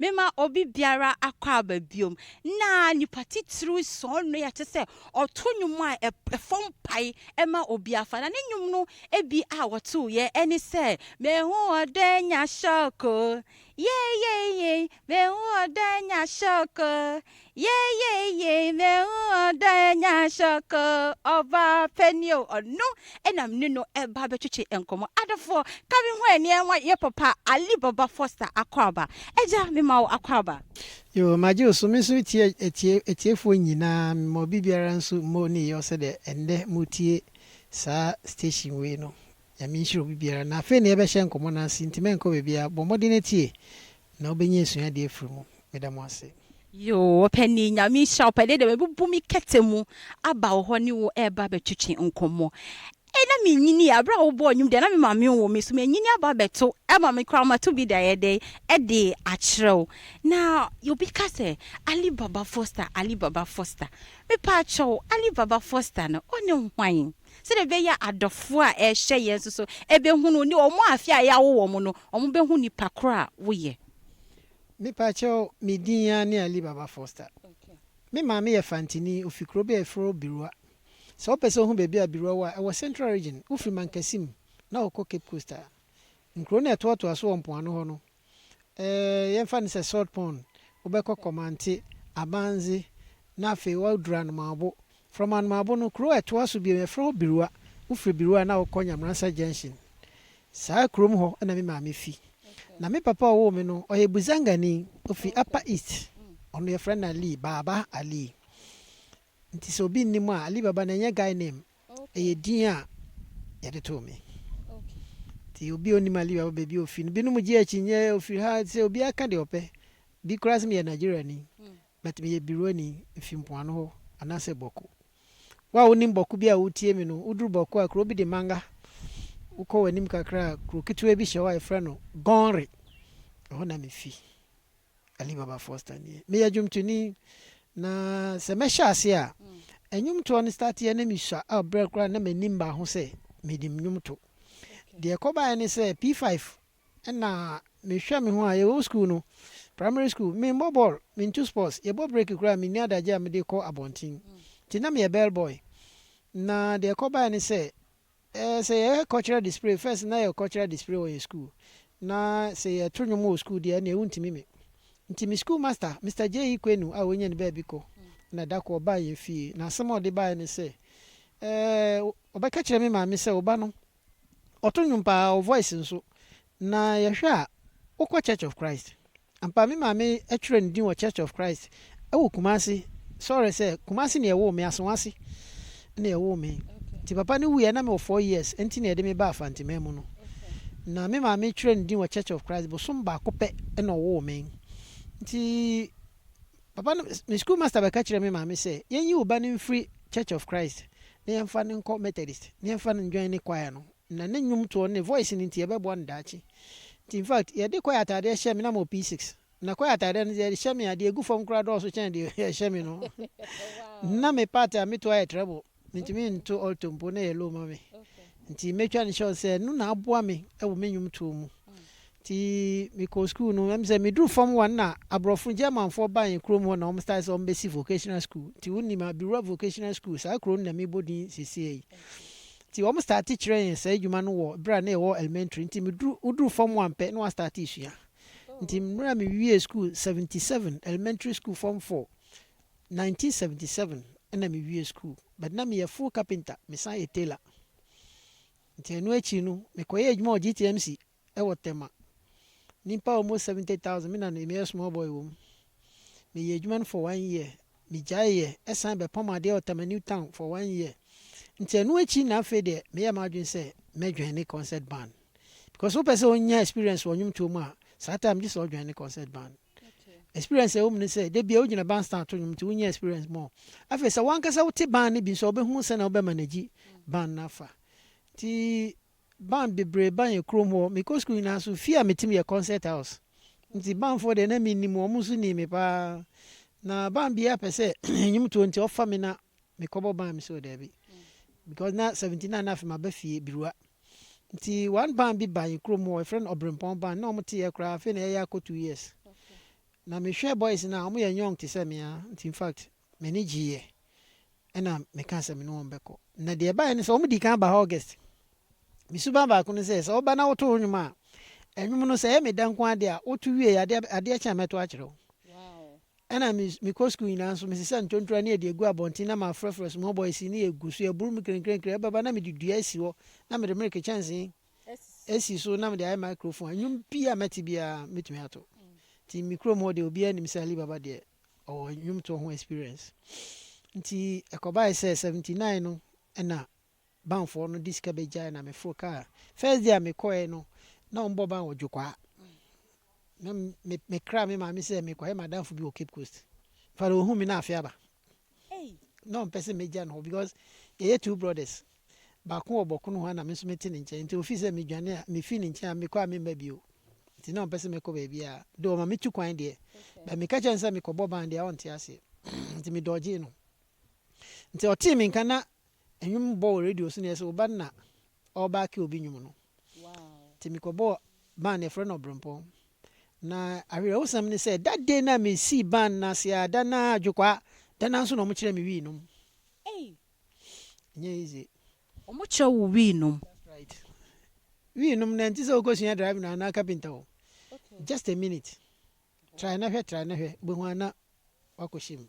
Mema obi biara akɔ aba biom. Na nipa titiriw sɔn no yɛ kyɛ sɛ ɔto nnwom a ɛfɔm pae ɛma obi afa. Na ne nnwom no ebi a wɔto yɛ ɛne sɛ mehu ɔdɔ nya shock yeyeye, mehu ɔdɔ nya shock yeyeye, mehu ɔdɔ nya shock. Ɔbaa panyin o, ɔno ɛnam ne no ɛba bɛtwitwi nkɔmɔ. Adɔfoɔ, ka mi ho ɛneɛ yɛ papa Ali Baba Foster akɔ aba. Ɛgya, mema wo akɔ aba. Yo, magye wo so. Me nso tie etie etiefoɔ nyinaa ma obi biara nso mo ne yɛ sɛ deɛ ɛndɛ motie saa station wei no. Nyame nhyira obi biara. Na afei ne yɛbɛhyɛ nkɔmmɔ no ase, nti mɛnkɔ baabiara. Bɔ mmɔden atie na wobɛnya asuadeɛ afiri mu. Meda mo ase. Yo, ɔpɛni, Nyame nhyira wo. Pɛne deɛ mabubu mi kɛtɛ mu aba wo hɔ ne wo ɛreba bɛtwitwi nkɔmmɔ. Ɛna menyini aberɛ a wobɔɔ nnwom deɛ na me maame wɔ me so, manyini aba bɛto ɛma me koraa mato bi de ayɛ dɛn ɛde akyerɛ wo. Na obi ka sɛ Ali Baba Foster, Ali Baba Foster, mepa akyɛw, Ali Baba Foster no ɔne hwan? Sɛdeɛ ɛbɛyɛ adɔfoɔ a ɛhyɛ yɛn nso so ɛbɛhunu ne ɔmo afe a yɛawo wɔn no, ɔmo bɛhu nipa koro a woyɛ. Mepa kyɛw, me din ya ne Ali Baba Foster. Me maame yɛ Fantini, ofi kuro bi a yɛfrɛ Birua. Sɛ wopɛ sɛ wohu baabi a Birua wɔ a, ɛwɔ Central Region. Wofiri Mankasim na wokɔ Cape Coast a, nkuro no ɛtoatoa so wɔ mpoano hɔ no, yɛmfa no sɛ Salt Pond, wobɛkɔ Kɔmante, Abanze, na afei woaduru Anomabo. From Anomabo no, kuro a ɛtoa so bio yɛfrɛ hɔ Birua. Wofiri Birua na wokɔ Nyamransa Junction. Saa kurom hɔ na me maame fi. Na me papa a ɔwoo me no, ɔyɛ Buzangani, ofi Upper East. Ɔno yɛfrɛ no Ali Baba Ali. Nti sɛ obi nnim a, Ali Baba no ɛnyɛ guy name, ɛyɛ din a yɛde too me. Nti obi a onim Ali Baba, baabi a ofi no, binom gye akyi nyɛ ofiri ha sɛ obi aka deɛ ɔpɛ bi koraa sɛ meyɛ Nigeriani, but meyɛ Biruani, mfi mpoano hɔ anaasɛ Bɔko. Wo a wonim Bɔko bi a wotie me no, woduru Bɔko a, kuro bi de Manga. Wokɔ w'anim kakra a, kuro ketewa bi hyɛ hɔ a yɛfrɛ no Gɔnre. Ɛhɔ na mefi. Ali Baba Foster nie. Meyɛ dwomtoni, na sɛ mɛhyɛ ase a, ɛnwomtoɔ no start yɛ na mesua a berɛ koraa na m'anim baa ho sɛ menim nnwomto. Deɛ ɛkɔbaeɛ ne sɛ P5 ɛna mehwɛ me ho a yɛwɔ school no, primary school, membɔ ball, mento sports. Yɛbɔ break koraa, menni adagye a mede kɔ abɔnten, nti na meyɛ bell boy. Na deɛ ɛkɔbaeɛ ne sɛ sɛ yɛyɛ cultural display first, na yɛ cultural display wɔ yɛ school, na sɛ yɛto nnwom wɔ school deɛ, ɛneɛ wontumi me. Nti me school master, Mr J E Kwenu, a wɔnya ne baabi kɔ, na da kɔ ɔbaa yɛn fie, na asɛm a ɔde baeɛ ne sɛ ɔbɛka kyerɛ me maame sɛ ɔba no ɔto nnwom paa, ɔ voice nso, na yɛhwɛ a wokɔ Church of Christ ampa. Me maame atwerɛ ne din wɔ Church of Christ ɛwɔ Kumase. Sɔre sɛ Kumase ne ɛwoo me, Asawase ne ɛwoo me. Nti papa no wuiɛ na mewɔ 4 years, nti na yɛde me ba Afanteman mu no, na me maame twerɛ ne din wɔ Church of Christ bosom baako pɛ ɛna ɔwoo me. Nti papa no, me school master bɛka kyerɛ me maame sɛ yɛnyi wo ba no mfiri Church of Christ na yɛmfa no nkɔ Methodist na yɛmfa no njoin ne choir no, na ne nnwomtoɔ ne voice no nti yɛbɛboa no daakye. Nti in fact yɛde choir ataadeɛ hyɛ me na mewɔ P6, na choir ataadeɛ no yɛde hyɛ me a, deɛ ɛgu fam koraa dɔɔso kyɛn deɛ yɛhyɛ me no. Na me part a meto ayɛ treble, mentumi nto alto mpo, na yɛ low ma me. Nti mɛtwa ne hyɛ sɛ no na aboa me ɛwɔ me nnwomtoɔ mu. Nti mekɔ school no, sɛ meduru form one na aborɔfo Germanfoɔ baa yɛn kurom hɔ na wɔn start sɛ wɔn bɛsi vocational school. Nti wonim Abirua Vocational School, saa kuro no na mebɔ din seesei yi. Nti wɔn start kyerɛ yɛn saa adwuma no wɔ berɛ a na yɛwɔ elementary. Nti meduru, woduru form one pɛ na wɔn start sua. Nti mmerɛ a mewie school 77, elementary school form 4, 1977 ɛna mewie school, but na meyɛ full carpenter, mesan yɛ tailor. Nti ɛno akyi no mekɔyɛ adwuma wɔ GTMC ɛwɔ Tema. Nipa almost 70,000, me na meyɛ small boy wɔ mu. Meyɛ adwuma no for one year, megyae yɛ, ɛsan bɛpam adeɛ wɔ Tema New Town for one year. Nti ɛno akyi na afei deɛ meyɛ m'adwene sɛ mɛjoin ne concert band, because wopɛ sɛ wonya experience wɔ nnwomtoɔ mu a, saa time gye sɛ wojoin ne concert band. Experience a ɛwɔ mu ne sɛ da bia wogyina band stand to nnwom, nti wonya experience more. Afei sɛ wankasa wote band no bi nso a, wobɛhu sɛnea wobɛmanage band no afa. Nti band bebree ba yɛn kurom hɔ. Mekɔ school nyinaa so, fie a metim yɛ concert house. Nti bandfoɔ deɛ na mennim wɔn nso nim me paa. Na band biara pɛ sɛ nnwomtoɔ, nti ɔfa me na mekɔbɔ band. Me sɛ daabi, because na 79 na afei maba fie Birua. Nti one band bi ba yɛn kurom hɔ, yɛfrɛ no Ɔbrempɔn Band, na ɔmo te yɛ koraa afei na yɛyɛ akɔ 2 years. Na mehwɛ boys no a, wɔyɛ young te sɛ me ara nti infact m'ani gyeeɛ ɛna mekaa sɛ me ne wɔn bɛkɔ. Na deɛ ɛbaeɛ ne sɛ wɔdii kan ba hɔ August. Me suban baako ne sɛ, sɛ woba na woto wo nnwom a, nnwom no sɛ ɛyɛ me dɛ nko ara deɛ a, woto wie a, adeɛ adeɛ kye a mɛto akyerɛ wo. Ɛna me mekɔ sukuu nyinaa nso mesesa ntontora ne yɛde agu abɔnten na mafrɛfrɛ small boys yi ne yɛgu so yɛboro mu krenkrenkren ɛbɛba na mede dua asi hɔ na mede milk kyɛnsee asi so na mede ayɛ microphone a nnwom bi a mɛte biara mɛtumi ato. Nti me kurom hɔ deɛ obiara nim sɛ Ali Baba deɛ ɔwɔ nnwomtoɔ ho experience. Nti ɛkɔbae sɛ 79 no ɛna banfoɔ no de sika bɛgyae na meforo kaa. First day a mekɔɛ no na wɔbɔ ban wɔ Dwokwaa. Na me mekra me maame sɛ mekɔyɛ m'adamfo bi wɔ Cape Coast. Fa no ohun me na afe aba. Na ɔmpɛ sɛ megya no hɔ because yɛyɛ two brothers. Baako wɔ bɔko nohoa na me nso mete ne nkyɛn. Nti ofi sɛ medwane a mefi ne nkyɛn a mekɔ a memma bio. Nti na ɔmpɛ sɛ mɛkɔ baabiara. Though ɔma metu kwan deɛ. But meka kyerɛ no sɛ mekɔbɔ ban deɛ a ɔnte aseɛ. Nti me dɔgyee no. Nti ɔtee me nka na nnwom bɔ wɔ radio so na yɛsɛ wo ba no na ɔrebaake obi nnwom no. Nti mekɔbɔɔ band yɛfrɛ no Ɔbrempɔn. Na awerɛhosɛm ne sɛ that day no a mesii band no ase a da no ara Dwokwaa, da no ara nso na wɔkyerɛɛ me wii nom. Ɛnyɛ easy. Wɔkyerɛ wo wii nom? That's right. Wii nom no ɛnte sɛ wokɔsua driving anaa carpenter o. Just a minute. Try na hwɛ, try na hwɛ, wobɛhu a na wakɔhyɛ mu.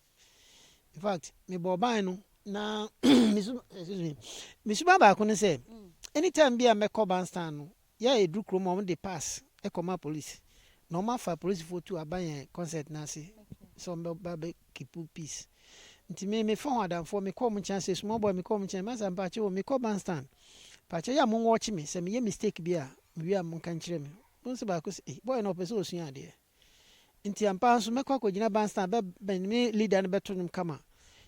In fact, mebɔɔ ban no na me su excuse me, me suban baako ne sɛ anytime bi a mɛkɔ bandstand no, yɛ a ɛduru kurom a wɔde pass kɔma police na wɔafa polisifoɔ tu aba yɛn concert no ase sɛ wɔbɛba bɛ keep peace. Nti me mefa ho adamfoɔ mekɔ wɔn nkyɛn sɛ small boy mekɔ wɔn nkyɛn masa mpakyɛ o mekɔ bandstand mpakyɛ yɛ a mo nwɔkye me sɛ meyɛ mistake bi a mewie a monka nkyerɛ me. Wohu sɛ baako sɛ ei boy no ɔpɛ sɛ ɔsua adeɛ. Nti ampa ara nso mɛkɔ akɔgyina bandstand bɛ bɛn me leader no bɛto nwom kama.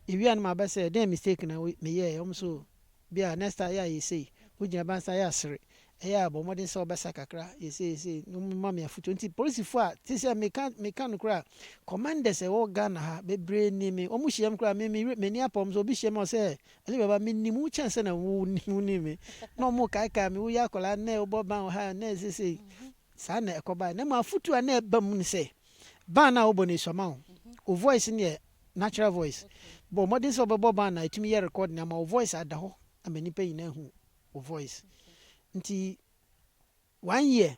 Yɛwie a na maba sɛ dɛn mistake na meyɛɛ? Wɔn nso bi a next time yɛ a yɛ sei. Wogyina bandstand yɛ a sere. Ɛyɛ a bɔ mmɔden sɛ wobɛsa kakra, yɛ sei yɛ sei na wɔma me afotuo. Nti polisifoɔ a te sɛ meka meka nokorɛ a commanders a ɛwɔ Ghana ha bebree nim me. Wɔn hyia me koraa me me m'ani apa wɔn so. Obi hyia me a ɔsɛ Ali Baba menim wo kyɛn sɛnea wo wonim me. Na wɔn kaekae me woyɛ akwadaa nnɛ wobɔ ban wɔ ha nnɛ seesei. Saa na ɛkɔbae. Na mmom afotu a na ɛba mu ne sɛ, ban a wobɔ no esua ma wo. Wo voice no yɛ natural voice. Bɔ mmɔden sɛ wobɛbɔ ban a ɛtumi yɛ recording ama wo voice ada hɔ ama nnipa nyinaa ahu wo voice. Nti one year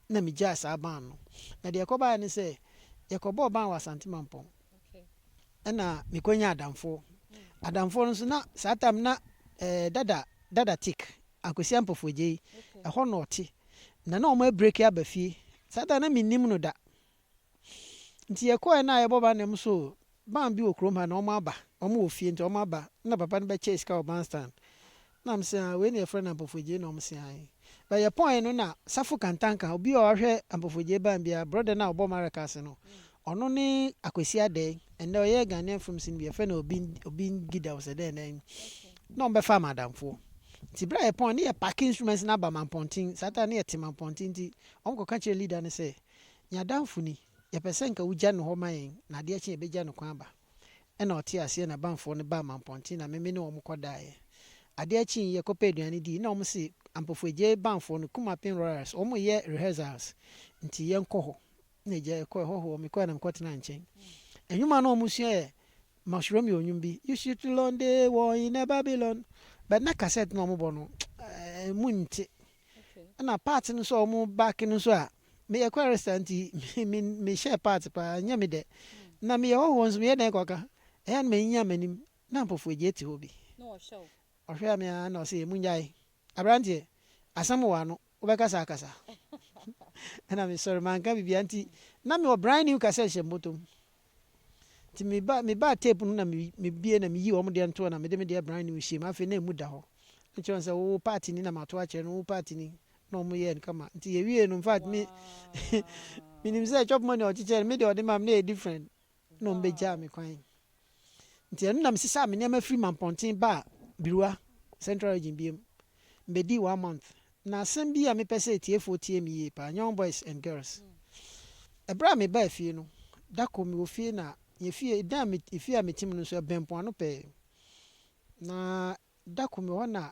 na megyaa saa ban no. Na deɛ ɛkɔbaeɛ ne sɛ, yɛkɔbɔɔ ban wɔ Asante Mampɔn. Ɛna mekɔnyaa adamfoɔ. Adamfoɔ no nso na saa time na eh, dada dada tik Akwasi Ampofo Adjei, ɛhɔ na ɔte. Na na wɔn abreki aba fie. Saa da no na mennim no da. Nti yɛkɔɛ na yɛbɔ ban na wɔn so ban bi wɔ kurom ha na wɔn aba. Wɔn wɔ fie nti wɔn aba. Na papa no bɛkyɛɛ sika wɔ bandstand. Na mese ah wei na yɛfrɛ no Ampofo Adjei na wɔn se ae. But yɛpɔnee no na Safo Kantanka, obi a ɔhwɛ Ampofo Adjei ban biara, brɔda no a ɔbɔ maracas no, Ɔno ne Akwesi Adei, ɛnnɛ ɔyɛ Ghanaian films no bi, yɛfrɛ no Obi Obi Ngida o sɛ dɛn dɛn. Na wɔbɛfaa me adamfoɔ. Nti berɛ a yɛpɔn ne yɛ paake instruments no aba Mampɔnten, saa time no yɛte Mampɔnten nti wɔkɔka kyerɛɛ leader no sɛ, Yɛn adamfo ni, yɛpɛ sɛ nka wogya no hɔ ma yɛn na adeɛ kye a yɛbɛgya no kwan aba. Ɛna ɔtee aseɛ na banfoɔ no baa Mampɔnten na me me ne wɔn kɔdaeɛ. Adeɛ kyee yɛkɔpɛɛ aduane dii na wɔse Ampofo Adjei banfoɔ no, Kumapin Royals, wɔreyɛ rehearsals nti yɛnkɔ hɔ. Na egya yɛkɔe hɔ hɔ mekɔe na mekɔtenaa nkyɛn. Nnwom a na wɔsua yɛ Max Romeo nnwom bi, You should learn the war in a Babylon. But na cassette na wɔbɔ no, emu nte. Ɛna part no nso a wɔn back no nso a, meyɛ chorister nti mehyɛɛ part paa, ɛnyɛ me dɛ. Na meyɛ hɔhoɔ nso meyɛ dɛn kɔka? Ɛyɛ a na manyinya m'anim. Na Ampofo Agye te hɔ bi. Ɔhwɛɛ me ara na ɔse, Mongyae. Aberanteɛ, asɛm wɔ ano. Wobɛkasa akasa. Ɛna me sɔre manka biribiara nti na mewɔ brand new cassette hyɛ me bɔtɔ mu. Nti me ba me baa tape no na me me bie na me yi wɔn deɛ ntoɔ na mede me deɛ brand new hyɛ mu. Afei na emu da hɔ. Na kyerɛ wɔn sɛ wo part ni na mato akyerɛ no wo part ni na wɔn yɛɛ no kama. Nti yɛwie no in fact me menim sɛ chop money a ɔkyekyɛɛ no me deɛ ɔde maa me na ɛyɛ different. na wɔbɛgyaa me kwan. Nti ɛno na mesesaa me nneɛma firi Mampɔnten baa Birua, Central Region biom. Mebɛdii one month. Na asɛm bi a mepɛ sɛ atiefoɔ tie me yie paa, young boys and girls. Ɛberɛ a mebaa fie no, da koro mewɔ fie na yɛn fie, dan a me, efie a mete mu no nso ɛbɛn mpoano pɛɛ. Na da koro mewɔ hɔ na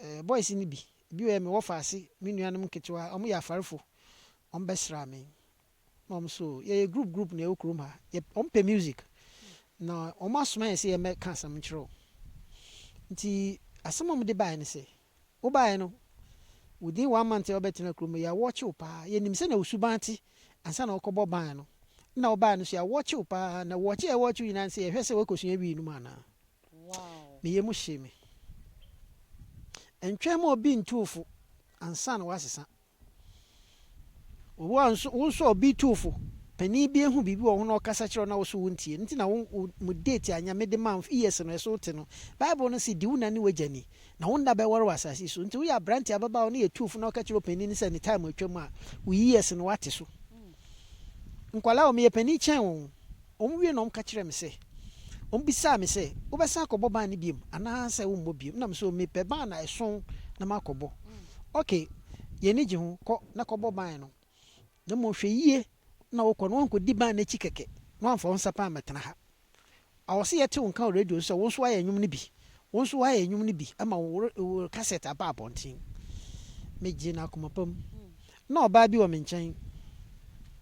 eh, boys no bi, ebi wɔ yɛ me wɔfaase, me nuanom nketewa, wɔyɛ afarefo, wɔbɛsraa me. Na wɔn so yɛyɛ group group na ɛwɔ kurom ha. Yɛ wɔn pɛ music. Na wɔn asoma yɛn sɛ yɛmmɛka asɛm nkyerɛ wo. Nti asɛm a wɔde baeɛ ne sɛ, wobaeɛ no, within one month a wobɛtena kurom no, yɛawɔkye wo paa. Yɛnim sɛnea wo suban te ansa na wokɔbɔ ban no. Na wobaeɛ no so yɛawɔkye wo paa. Na wɔkye a yɛwɔkye wo nyinaa ne sɛ yɛhwɛ sɛ woakɔsua wii nom anaa. Me yam hyee me. Ntwɛn ma obi ntu wo fo ansa na woasesa. Wo a nso, wo nso a obi tu wo fo, panin bi ahu biribi wɔ wo ho na ɔkasa kyerɛ wo na wo so wontie no nti na wo, wo, mo date a Nyame de maa wo years no ɛso te no. Bible no se di wo na ne w'agya ni, na wo nna bɛware wɔ asase yi so. Nti woyɛ aberante, ababaawa na yɛtu wo fo na woka kyerɛ ɔpanin no sɛ ne time atwam a, wo years no woate so. Nkwadaa wɔ, meyɛ panin kyɛn wɔn. Wɔn wie na wɔn ka kyerɛɛ me sɛ, wɔn bisaa me sɛ, wobɛsan akɔbɔ ban no biom anaa sɛ wommɔ biom? Ɛna me sɛ, mepɛ ban a ɛso na makɔbɔ. Ok, yɛn ani gye ho, kɔ na kɔbɔ ban no. Na mmom hwɛ yie na wokɔ no woankɔdi ban no akyi kɛkɛ na woamfa wo nsa paa ammɛtena ha. Awɔ sɛ yɛte wo nka wɔ radio so sɛ wo nso woayɛ nnwom no bi, wo nso woayɛ nnwom no bi ama wo wo kasɛt aba abɔnten. Megyee no akoma pa mu. Na ɔbaa bi wɔ me nkyɛn,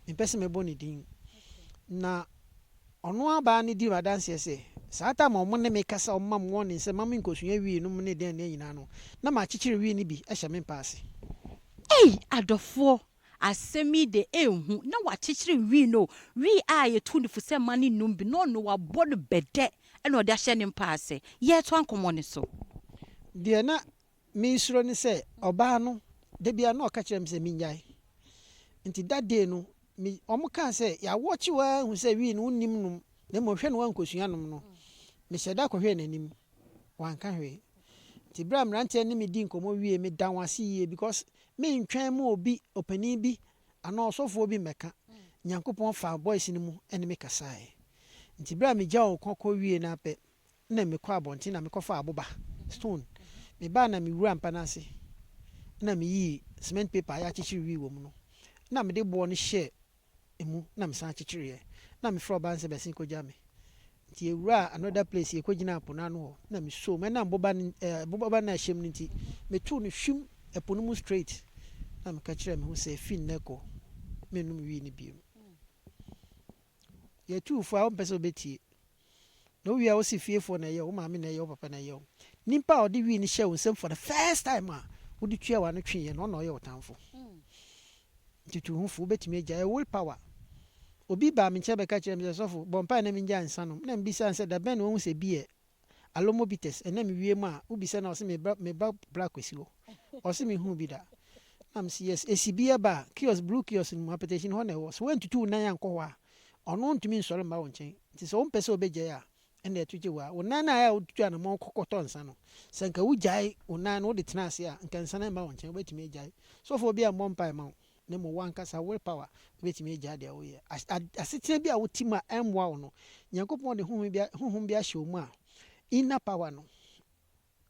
mempɛ sɛ mɛbɔ ne din. Na ɔno ara baa no dii m'adanseɛ sɛ, saa time a wɔn ne me kasa, wɔma me warning sɛ mma menkɔsua wii nom ne deɛn deɛn nyinaa no, na makyekyere wii no bi hyɛ me mpa ase. Ei adɔfoɔ, asɛm yi de ɛnhu, na wakyekyere wii no o, wii a yɛtu no fo sɛ mma no nnom bi na ɔno wabɔ no bɛdɛ na ɔde ahyɛ ne mpa ase. Yɛretoa nkɔmmɔ no so. Deɛ na mesuro ne sɛ ɔbaa no, da biara na ɔka kyerɛ me sɛ mennyae. Nti that day no, me, wɔkaa sɛ, yɛawɔkye wo ara ahu sɛ wii no wonnim nom, na mmom hwɛ na woankɔsua nom no. Mehyɛ da kɔhwɛɛ n'anim, wanka hwee. Nti berɛ a mmeranteɛ ne me dii nkɔmmɔ wiee, meda wɔn ase yie because mentwɛn ma obi, ɔpanin bi anaa ɔsɔfoɔ bi mmɛka. Nyankopɔn faa boys no mu ne me kasaeɛ. Nti berɛ a megyaa wɔn kɔ kɔ wiee no ara pɛ, na mekɔɔ abɔnten na mekɔfaa aboba, stone. Mebaa na mewuraa mpa no ase na meyii cement paper a yɛakyekyere wii wɔ mu no na mede boɔ no hyɛɛ mu na mesan kyekyereeɛ. Na mefrɛɛ ɔbaa no sɛ bɛsen kɔgya me. Nti yɛwuraa another place, yɛkɔgyinaa po no ano hɔ na mesoo mu. Ɛnam boba no eh, boba no a ɛhyɛ mu no nti, metoo no hwim ɛpo no mu straight na meka kyerɛɛ me ho sɛ fi nnɛ kɔ mennom wii no bio. Yɛtu wo fo a wompɛ sɛ wobɛtie. Na wowie a wose fiefoɔ na ɛyɛ wo, wo maame na ɛyɛ wo, wo papa na ɛyɛ wo. Nipa a ɔde wii no hyɛɛ wo nsam for the first time a wode tua w'ano tweeɛ no, ɔno na ɔyɛ wo tamfo. Nti tu wo ho fo, wobɛtumi agyae. Ɛyɛ will power. Obi baa me nkyɛn bɛka kyerɛɛ me sɛ, sɔfo, bɔ mpaeɛ na mengyae nsa nom. Na mebisaa no sɛ, da bɛn na wahu sɛ bi yɛ Alomo bitters? Ɛnnɛ mewie mu a, wobisa no a ɔse me ba, me ba bra Kwasi hɔ. Ɔse menhuu bi da. Na mese yes, ɛsi bi ɛba a, kiosk, blue kiosk no mu, apɛtɛhyin hɔ na ɛwɔ. Sɛ woantutu wo nan ankɔ hɔ a, Ɔno ntumi nsɔre mma wo nkyɛn. Nti sɛ wompɛ sɛ obegyae a, ɛnna ɛto gye wo ara. Wo nan no a ɛyɛ a wotutu anammɔn kɔ kɔtɔ nsa no, sɛ anka wugyae wo nan no wode tena ase a, anka nsa no remma wo nkyɛn. Wobɛtumi agyae. Sɔfoɔ biara mmɔ mpae mma wo, na mmom wo ankasa, will power, wobɛtumi agyae deɛ woyɛ. Asetena bi a wote mu a ɛmmoa wo no, Nyankopɔn de honhom bi, honhom bi ahyɛ wo mu a, inner power no,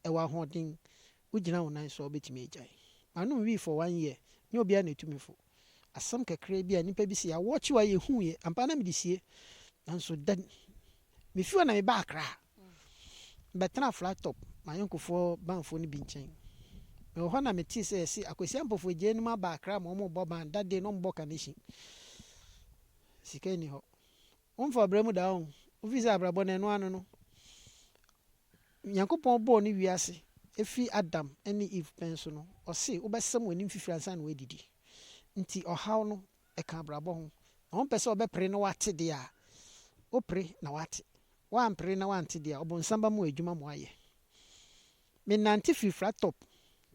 Ɛwɔ ahoɔden, wogyina wo nan so a wobɛtumi agyae. Manom wii for one year, nyɛ obiara na ɛtu me fo. Asɛm kakraa bi a nnipa bi se awɔkye wo a yɛhuu yɛ, ampa na mede sie. Nanso da mefi hɔ na mebaa Accra. Mebɛtenaa flat top, m'ayɔnkofoɔ banfoɔ no bi nkyɛn. Mewɔ hɔ na metee sɛ yɛse Akwasi Ampofo Adjei nom aba Accra ma wɔrebɔ band, that day na wɔbɔ Carnation. Sika nni hɔ. Womfa ɔbrɛ mu da o, wofii sɛ abrabɔ no ɛno ano no. Nyankopɔn bɔɔ ne wiase firi Adam ne Eve pɛn so no, ɔse wobɛsam w'anim fifiri ansa na woadidi. Nti ɔhaw no ɛka abrabɔ ho. Na wompɛ sɛ ɔbɛpere na woate deɛ a, wopere na woate. Woampere na woante deɛ a, ɔbonsam bɛma wo adwuma ma woayɛ. Me nante firi flat top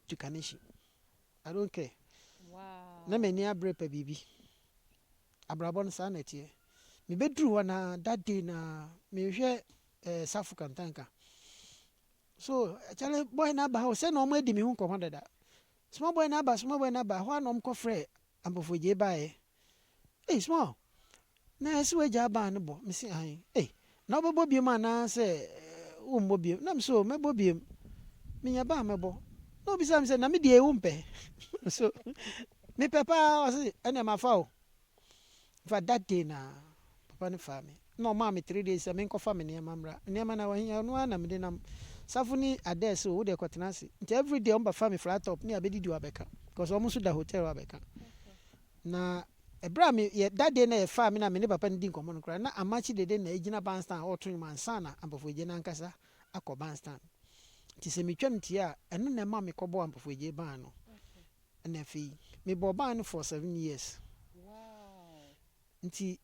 to Kaneshie. I don't care. Na m'ani abere pɛ biribi. Abrabɔ no saa na ɛteɛ. Mebɛduru hɔ no ara, that day no ara, mehwɛ eh, Safo Kantanka. So, kyale, boy no aba hɔ, sɛ na wɔn adi me ho nkɔmmɔ dada. Small boy no aba, small boy no aba, hɔ a na wɔn kɔfrɛ Ampofo-Adjei baeɛ. Ei, small, na ɛsɛ w'agya abaa no bɔ? Mese, ae. Ei, na wobɛbɔ biom anaasɛ wommɔ biom? Na mese, o, mɛbɔ biom. Menya ba a mɛbɔ. Na obisa me sɛ, na me deɛ wompɛ? So, mepɛ paa. Ɔse, ɛnneɛ mafa o. In fact, that day na papa no faa me. Na ɔmaa me 3 days sɛ menkɔfa me nneɛma mmra. Nneɛma no ɛwɔ he? Ɛno ara na mede nam. Safo ne Adair sɛ, o, wo deɛ kɔtena ase. Nti every day ɔmo bɛfa me flat top ne abɛdidi wɔ abɛka. Because ɔmo nso da hotel hɔ abɛka. Na Ɛberɛ a me yɛ that day na yɛfaa me na me ne papa no di nkɔmmɔ no koraa, na Amakye Dede na ɛgyina bandstand a ɔreto nnwom ansa na Ampofo Adjei no ankasa akɔ bandstand. Nti sɛ metwam tie a, ɛno na ɛma mekɔbɔɔ Ampofo Adjei band no. Ɛna afei, mebɔɔ band no for 7 years. Nti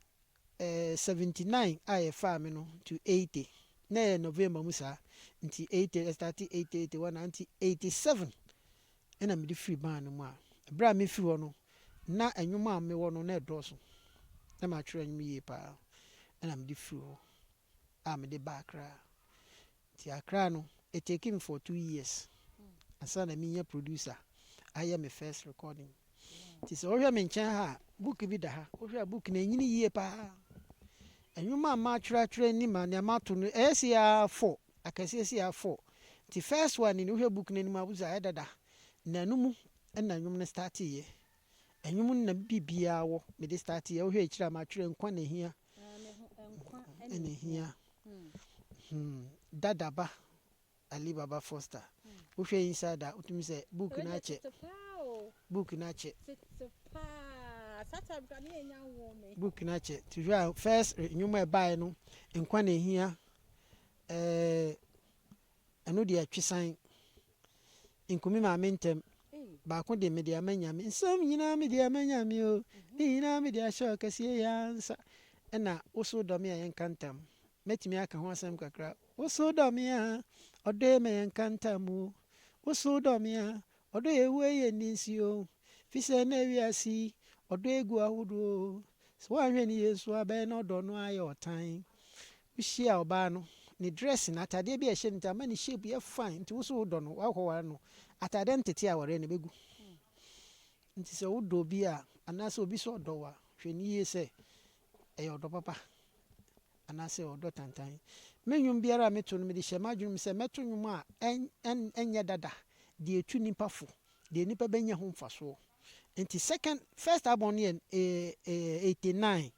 79 a yɛfaa me no to 80, na ɛyɛ November mu saa. Nti 80, ɛstarte 80, 81, nti 87 ɛna mede firi band no mu a, berɛ a mefiri hɔ no, na nnwom a mewɔ no na ɛdɔɔso. Na matwerɛ nnwom yie paa. Ɛna mede firi hɔ a mede ba Accra. Nti Accra no, it take me for 2 years ansa na menya producer ayɛ me first recording. Nti sɛ wohwɛ me nkyɛn ha a, book bi da ha. Wohwɛ a, book no ɛnyini yie paa. Nnwom a matwerɛtwerɛ nim a nea mato no ɛyɛ si a four, akɛseɛ si a four. Nti first one ni, wohwɛ book no anim a, wohu sɛ ayɛ dada. Na ɛno mu ɛna nnwom no starteeɛ. Nnwom no na biribiara wɔ mede starteeɛ. Wohwɛ akyire a, matwerɛ Nkwa Na Ehia. Ɛna ehia. Dadaba Ali Baba Foster. Wohwɛ inside a, wotumi sɛ book no akyɛ. Book no akyɛ. Book no akyɛ. Nti hwɛ a, first nnwom a ɛbaeɛ no, Nkwa Na Ehia. Ɛno deɛ Twesan. Nkumi Maame Ntɛm. Baako de Mede Ama Nyame. Nsɛm nyinaa mede ama Nyame o. Ne nyinaa mede ahyɛ ɔkɛseɛ yi ara nsa. Ɛna Woso Dɔ Me a Yɛnka Ntam. Mɛtumi aka ho asɛm kakra. Woso dɔ me a, ɔdɔ yi ma yɛnka ntam o. Woso dɔ me a, ɔdɔ yɛ ewu yɛ nni nsi o. Fi sɛ na wiase yi, ɔdɔ egu ahodoɔ o. Sɛ woanhwɛ ne yie nso a, bɛyɛ na ɔdɔ no ayɛ ɔtan. Wohyia ɔbaa no, ne dress no, atadeɛ bi a ɛhyɛ no nti ama ne shape yɛ fine. Nti wo so wodɔ no, woakɔware no, atadeɛ ntete awareɛ no ɛbɛgu. Nti sɛ wodɔ obi a, anaasɛ obi sɛ ɔdɔ wo a, hwɛ no yie sɛ ɛyɛ ɔdɔ papa anaasɛ ɔdɔ tantan. Me nnwom biara a meto no, mede hyɛ m'adwene mu sɛ mɛto nnwom a ɛnyɛ dada, deɛ ɛtu nnipa fo, deɛ nnipa bɛnya ho mfasoɔ. Nti second, first album no yɛ 89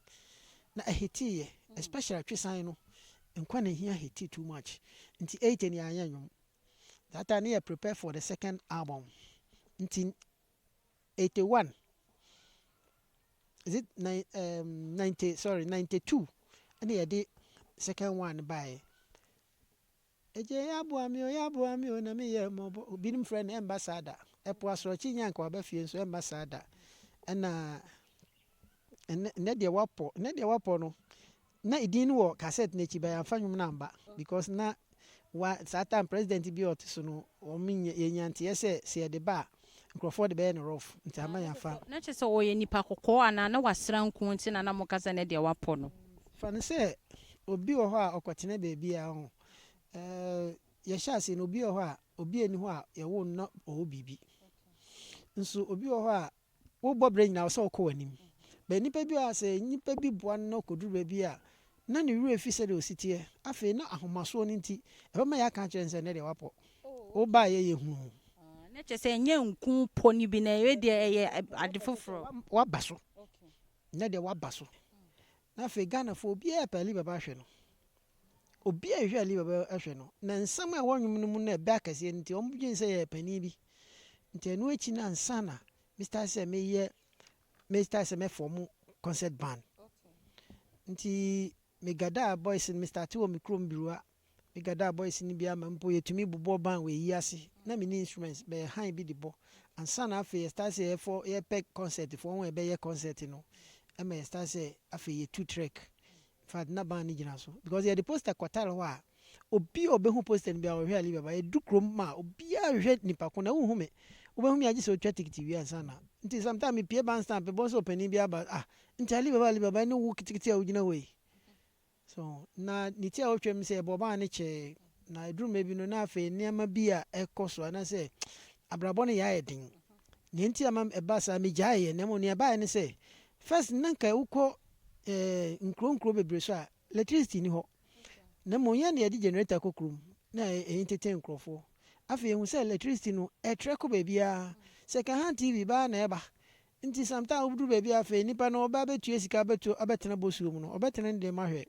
na ɛhiteeɛ, especially Twesan no, Nkwa Na Ehia hit too much. Nti 80 no yɛanyɛ nnwom. That time no yɛ prepare for the second album. Nti 81, is it nine, 90, sorry, 92 ɛna yɛde second one baeɛ. Egye yɛ aboa me o, yɛ aboa me o, na meyɛ mmɔbɔ. Binom frɛ no Ɛmba Saa Da. Ɛpo Asorɔkye nya nka waba fie nso ɛmba saa da. Ɛna ɛnɛ deɛ wapɔ, ɛnɛ deɛ wapɔ no, na edin no wɔ cassette n'akyi ba yɛamfa nnwom no amba because na wa saa time president bi a ɔte so no, wɔn nyɛ yɛnya nteɛ sɛ yɛde ba a, nkurɔfoɔ de bɛyɛ no rough, nti ama yɛamfa. Na kyerɛ sɛ ɔyɛ nipa kɔkɔɔ anaa na wasra nko nti na na moka sɛ ne deɛ wapɔ no? Fa no sɛ obi wɔ hɔ a ɔkɔtena baabi a ho yɛhyɛ ase no, obi wɔ hɔ a obi ani hɔ a yɛwo no na ɔwɔ biribi nso, obi wɔ hɔ a wobɔ berɛ nyinaa sɛ wokɔ w'anim bɛ nipa bi a sɛ nipa bi boa no na ɔkɔduru baabi a na ne werɛ fi sɛdeɛ ɔsi teɛ. Afei na ahomasoɔ no nti ɛbɛma yɛaka akyerɛ no sɛ ɛnɛ deɛ wapɔ, wobaeɛ yɛ hunu. Na kyerɛ sɛ ɛnyɛ nku pɔ no bi na ɛyɛ deɛ ɛyɛ ade foforɔ. Waba so nnɛ deɛ waba so. Na afei Ghanafoɔ, obiara pɛ Ali Baba ahwɛ no, obiara hwɛ Ali Baba ahwɛ no, na nsɛm a ɛwɔ nnwom no mu no ɛbɛ akɛseɛ no nti wɔn dwen sɛ yɛ panin bi. Nti ɛno akyi no ansa na me start sɛ meyɛ, me start sɛ mɛform concert band. Nti megada boys no, me start wɔ me kurom Birua. Megada boys no bi ama mpo yɛtumi bobɔ band wɔ eyi ase na me instruments bɛyɛ han bi de bɔ ansa na afei yɛ start sɛ yɛfɔ yɛpɛ concert foɔ wɔn a yɛbɛyɛ concert no, ɛma yɛ start sɛ afei yɛtu trek. In fact, na band no gyina so because yɛde poster kɔtare hɔ a, obi a ɔbɛhu poster no bi a ɔhwɛ Ali Baba. Yɛdu kurom ma obiara hwehwɛ nipa ko na wohu me, wobɛhu me agye sɛ otwa ticket wie ansa na. Nti sometimes mepie bandstand pɛ bɔn sɛ ɔpanin bi aba, "Ah, nti Ali Baba, Ali Baba ne wo kitikiti a wogyina hɔ yi so?" Na ne ti a wotwa mu sɛ yɛbɔ band no kyɛɛ na ɛduru mmerɛ bi no, na afei nneɛma bi a ɛkɔ so anaasɛ abrabɔ no yɛ ayɛ den. Nea nti ama ɛba saa megyaeɛ, na mmom nea ɛbaeɛ ne sɛ first na nka wokɔ nkuro nkuro bebree so a, electricity ni hɔ, na mmom yɛn de yɛde generator kɔ kurom na ɛyɛ tete nkurɔfoɔ. Afei ehu sɛ electricity no ɛtrɛ kɔ baabiara, second hand TV baa na ɛba. Nti sometimes woduru baabi a, afei nipa no ɔba abɛtua sika abɛto abɛtena bosuo mu no, ɔbɛtena ne dɛm ahwɛ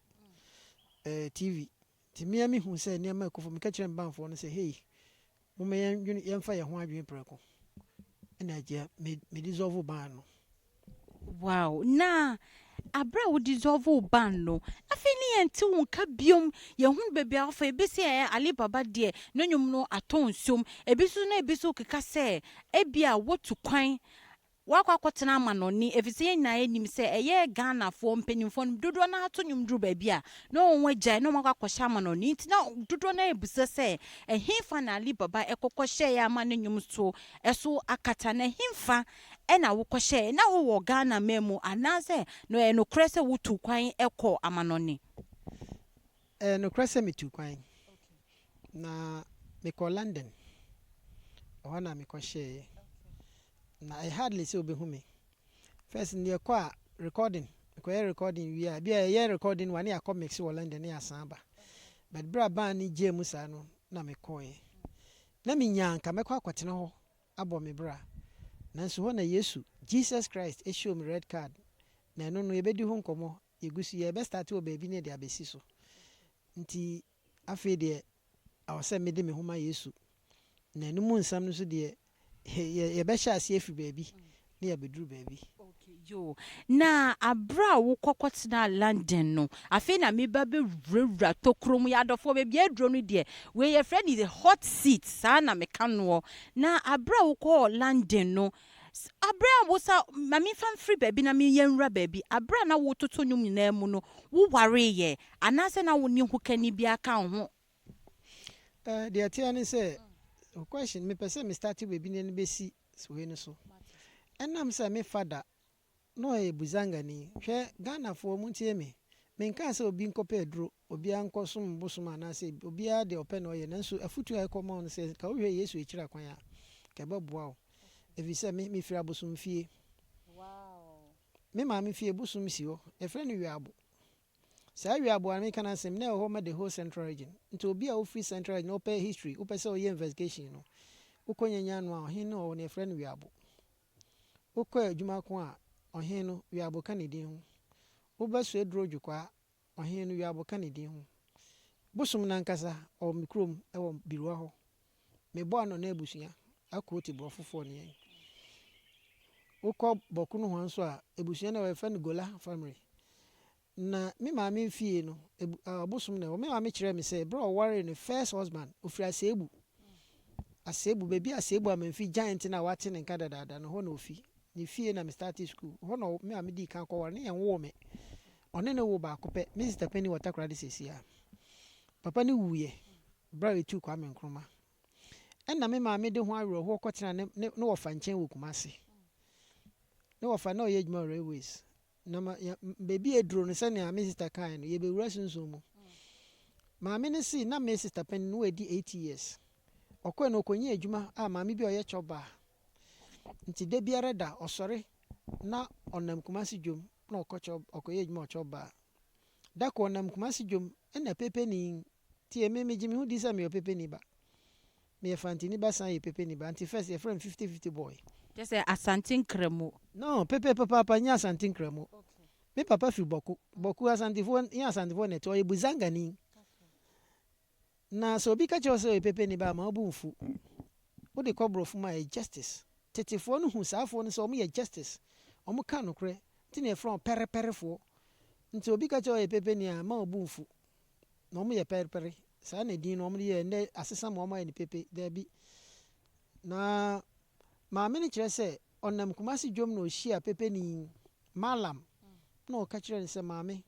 TV. Nti mmea mi hu sɛ nneɛma ɛkɔ fam. Meka kyerɛ mbanfoɔ no sɛ, "Hey, momma yɛndwene, yɛmfa yɛn ho adwene prɛko." Ɛna agya me dissolve band no. Wow! Na aberɛ a wo dissolve wo band no, afei ne yɛnte wo nka biom, yɛnhunu baabi a wofa, ebi se ɛɛ Ali Baba deɛ ne nnwom no atɔ nsuom, ebi nso na ebi nso keka sɛ ebia woatu kwan Woakɔ akɔtena amanɔne efisɛ yɛn nyinaa yɛnim sɛ ɛyɛ Ghanafoɔ mpanimfoɔ no dodoɔ no ara to nnwom duru baabi a na wɔn agyae na wɔn akɔ akɔhyɛ amanɔne nti na dodoɔ no ara bisa sɛ ɛhefa na Ali Baba ɛkɔ kɔhyɛeɛ ama ne nnwom so ɛso akata na ɛhefa ɛna wokɔhyɛeɛ na wowɔ Ghana man mu anaasɛ na ɛyɛ nokorɛ sɛ wotuu kwan kɔɔ amanɔne? Ɛyɛ nokorɛ sɛ metuu kwan na mekɔɔ London ɛhɔ na mekɔhyɛeɛ. Na ɛyɛ hardly sɛ obehu me. First no yɛkɔ a recording, mekɔyɛ recording wie a, ebi a yɛyɛ recording wa ne yɛakɔ mix wɔ London ne yɛasan aba. But berɛ a band no gyaa mu saa no na mekɔeɛ. Na menya a anka mɛkɔ akɔtena hɔ abɔ me bra. Nanso hɔ na Yesu, Jesus Christ, show me red card. Na ɛno no yɛbɛdi ho nkɔmmɔ, yɛgu so, yɛbɛ start wɔ baabi ne yɛde abɛsi so. Nti afei deɛ ɛwɔ sɛ mede me ho ma Yesu. Na ɛno mu nsɛm no nso deɛ, yɛbɛhyɛ aseɛ afiri baabi na yɛabɛduru baabi. Okay, yoo. Na aberɛ a wokɔ kɔtenaa London no, afei na meba bɛwurawura tokuro mu. Yɛn adɔfoɔ, baabi a aduro no deɛ, wei yɛfrɛ no the hot seat, saa na meka noɔ. Na aberɛ a wokɔɔ London no, aberɛ a wosa, ma memfa mfiri baabi na yɛnwura baabi, aberɛ a na wototo nnwom nyinaa mu no, wowareeɛ anaasɛ na wo ne hokani biara ka wo ho? Eh, deɛ ɛteɛ ne sɛ, wo question, mepɛ sɛ me starte baabi na ɛno bɛsi wei no so. Ɛnam sɛ me fada na ɔyɛ Buzangani, hwɛ Ghanafoɔ montie me, menkaa sɛ obi nkɔpɛ aduro, obiara nkɔsom bosom anaasɛ obiara deɛ ɔpɛ na ɔyɛ, nanso afutuo a ɛkɔ ma wo no sɛ nka wohwɛ Yesu akyiri akwan a, nka ɛbɛboa wo. Ɛfiri sɛ me, mefiri abosomfie. Me maame fie bosom si hɔ, yɛfrɛ no Wiabo. Saa wiaboa no meka no asɛm na ɛwɔ hɔ ma the whole central region. Nti obi a wofiri central region na wopɛ history, wopɛ sɛ woyɛ investigation no, wokɔ Nyanya ano a, ɔhene no wɔ hɔ no yɛfrɛ no Wiabo. Wokɔ Adwumako a, ɔhene no, Wiabo ka ne din ho. Woba Suaduro Dwokwaa, ɔhene no, Wiabo ka ne din ho. Bosom no ankasa, ɔwɔ me kurom wɔ Birua hɔ. Mebɔ ano na abusua, Akoo te Borɔfofoɔ ne yɛn. Wokɔ Bɔko nohoa nso a, abusua no a wɔfrɛ no Gola family. Na me maame fie no, ɔbosom na ɛwɔ. Me maame kyerɛɛ me sɛ berɛ a ɔwaree ne first husband, ɔfiri Aseebu. Aseebu, baabi a Aseebu Amanfi giant no a wate ne nka dadaada no, hɔ na ɔfi. Ne fie na me startee school. Hɔ na me maame dii kan kɔware. Ne yɛnwoo me. Ɔne no woo baako pɛ. Me sister panin wɔ Takoradi seesei ara. Papa no wuiɛ berɛ a yɛtuu Kwame Nkrumah. Ɛnna me maame de ho awerɛhoɔ kɔtenaa ne, ne, ne wɔfa nkyɛn wɔ Kumasi. Ne wɔfa na ɔyɛ adwuma wɔ railways. Na ma, ya, baabi a aduro no, sɛnea me sista kaeɛ no, yɛbɛwura sunsum mu. Maame no se na me sista panin no wadi 8 years. Ɔkɔe no ɔkɔnyaa adwuma a maame bi a ɔyɛ chop bar. Nti da biara da ɔsɔre na ɔnam Kumasi dwom na ɔkɔ chop, ɔkɔyɛ adwuma wɔ chop bar. Da koro ɔnam Kumasi dwom ɛna pepeni, tie me, megye me ho di sɛ meyɛ ɔpepeni ba. Meyɛ Fantini ba san yɛ Pepeni ba nti first yɛfrɛ me 50 50 boy. Kyerɛ sɛ Asante Nkramo. No, Pepe papaapa nyɛ Asante Nkramo. Me papa firi Bɔko. Bɔko Asantefoɔ nyɛ Asantefoɔ na ɛte hɔ, ɔyɛ Buzangani. Na sɛ obi ka kyerɛ wo sɛ ɔyɛ Pepeni ba a, ma wo bo mfu. Wode kɔ borɔfo mu a, ɛyɛ justice. Tetefoɔ no hu saafoɔ no sɛ wɔyɛ justice. Wɔka nokorɛ. Nti na yɛfrɛ wɔn pɛrepɛrefoɔ. Nti obi ka kyerɛ wo ɔyɛ Pepeni a, mma wo bo mfu. Na wɔn yɛ pɛrepɛre. Saa na edin no wɔn de yɛɛ nnɛ asesa ma wɔn ayɛ no pepe. Daabi. Na maame no kyerɛ sɛ ɔnam Kumasi dwom na ɔhyia pepeni, Mallam, na ɔka kyerɛɛ no sɛ, Maame,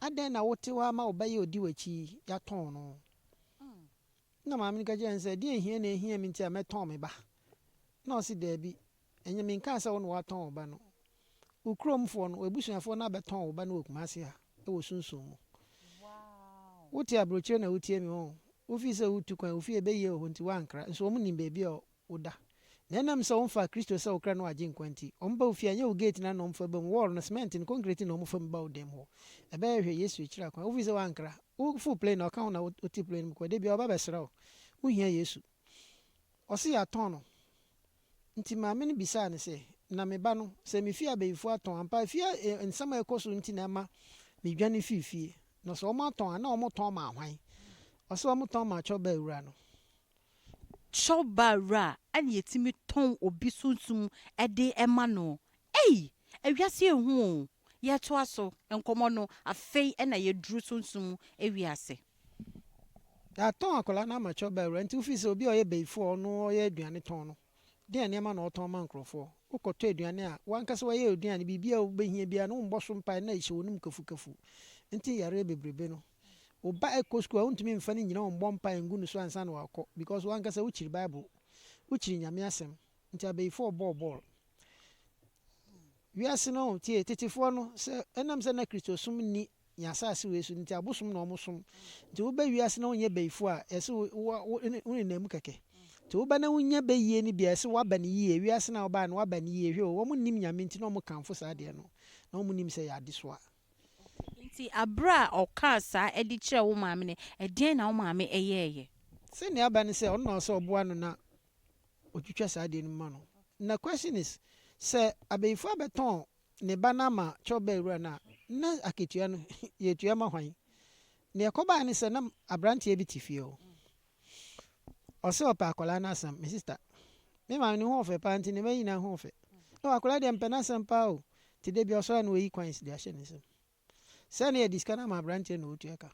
adɛn na wote hɔ ara ma wo ba yi a ɔdi w'akyi yi, yɛatɔn no? Ɛnna maame no ka kyerɛɛ no sɛ, Ɛdeɛn hia na ɛhia me nti a mɛtɔn me ba? Ɛnna ɔse, Daabi, ɛnyɛ menkaa sɛ wo na woatɔn wo ba no. Wo kuromfoɔ no, w'abusuafoɔ no abɛtɔn wo ba no wɔ Kumasi ha, wɔ sunsum mu. Wote aburokyire na wotie me, oo. Wofii sɛ woretu kwan, wo fie bɛyie wɔ hɔ nti woankra, nso wɔn nim baabi a woda. Na ɛnam sɛ womfaa Kristo sɛ wo kra ne w'agyenkwa nti, wɔba wo fie a, ɛnyɛ wo gate no ano na wɔfa ba mu, wall no, cement no, concrete no na wɔfa mu ba wo dan mu hɔ. Ɛbɛyɛ hwɛ Yesu akyiri akwan. Wofii sɛ woankra, woforo plane na ɔka ho na wote plane no mu kɔ. Da biara ɔba bɛsra wo. Wohia Yesu. Ɔse yɛatɔn no. Nti maame no bisaa no sɛ, Na me ba no, sɛ me fie abayifoɔ atɔn ampa? Efie a nsɛm a ɛkɔ so nti na ɛma medwane fii fie. Na sɛ wɔatɔn a, na wɔtɔn ma hwan? Ɔse wɔtɔn ma Kyɔbaa wura no. Kyɔbaa wura a ɛna yɛtumi tɔn obi sunsum de ma no. Ei! Ewiase ehu o. Yɛtoa so nkɔmmɔ no, afei ɛna yɛduru sunsum ewiase. Yɛatɔn akwadaa no ama kyɛw bɛwura, nti wofi sɛ obi a ɔyɛ bɛyifoɔ, ɔno ɔyɛ aduane tɔn no deɛ, nneɛma na ɔtɔn ma nkurɔfoɔ. Wokɔtɔ aduane a, wankasa wɔyɛ aduane, biribi a wobɛhia biara no, wombɔ so mpae na ɛhyɛ w'anom kafukafu. Nti yareɛ bebrebe no, wo ba ɛkɔ sukuu a, wontumi mfa no nyina ɔmbɔ mpae ngu no so ansa na wakɔ, because wankasa wokyiri Bible, wokyiri Nyame asɛm. Nti abɛyifoɔ bɔɔ bɔɔl wiase no. Tie, tetefoɔ no, sɛ ɛnam sɛ na Kristosom nni yɛn asase wei so nti, abosom na ɔmo som. Nti wobɛ wiase na wonyɛ bɛyifoɔ a, ɛsɛ wo nenam kɛkɛ. Nti woba na wonya bɛyie no bi a, ɛsɛ woaba no yie. Wiase na wobaa no, woaba no yie. Hwɛ o, wɔn nim Nyame nti na ɔmo kamfo saa adeɛ no, na wɔn nim sɛ yɛ adesoa. Nti abere a ɔkaa saa ɛde kyerɛ wo maame no, ɛdeɛn na wo maame ɛyɛɛyɛ? Sɛnea aba ne sɛ ɔno na ɔsɛ ɔboa no na ɔtwitwa saa adeɛ no ma no. Na question is sɛ abɛyifoɔ abɛtɔn ne ba no ama kyɛw bɛɛ wura no a, na akatua no yɛtua ma hwan? Nea ɛkɔbaa ne sɛ na aberanteɛ bi te fie hɔ, ɔsɛ ɔpɛ akwadaa no asɛm. Me sister, me maame ne ho ɔfɛ paa, nti ne ba nyinaa ho ɔfɛ. Na akwadaa deɛ mpɛ n'asɛm paa o, nti de bi ɔsɔre a na wayi coins de ahyɛ ne nsam sɛ ne yɛde sika no ama aberanteɛ na ɔtua ka.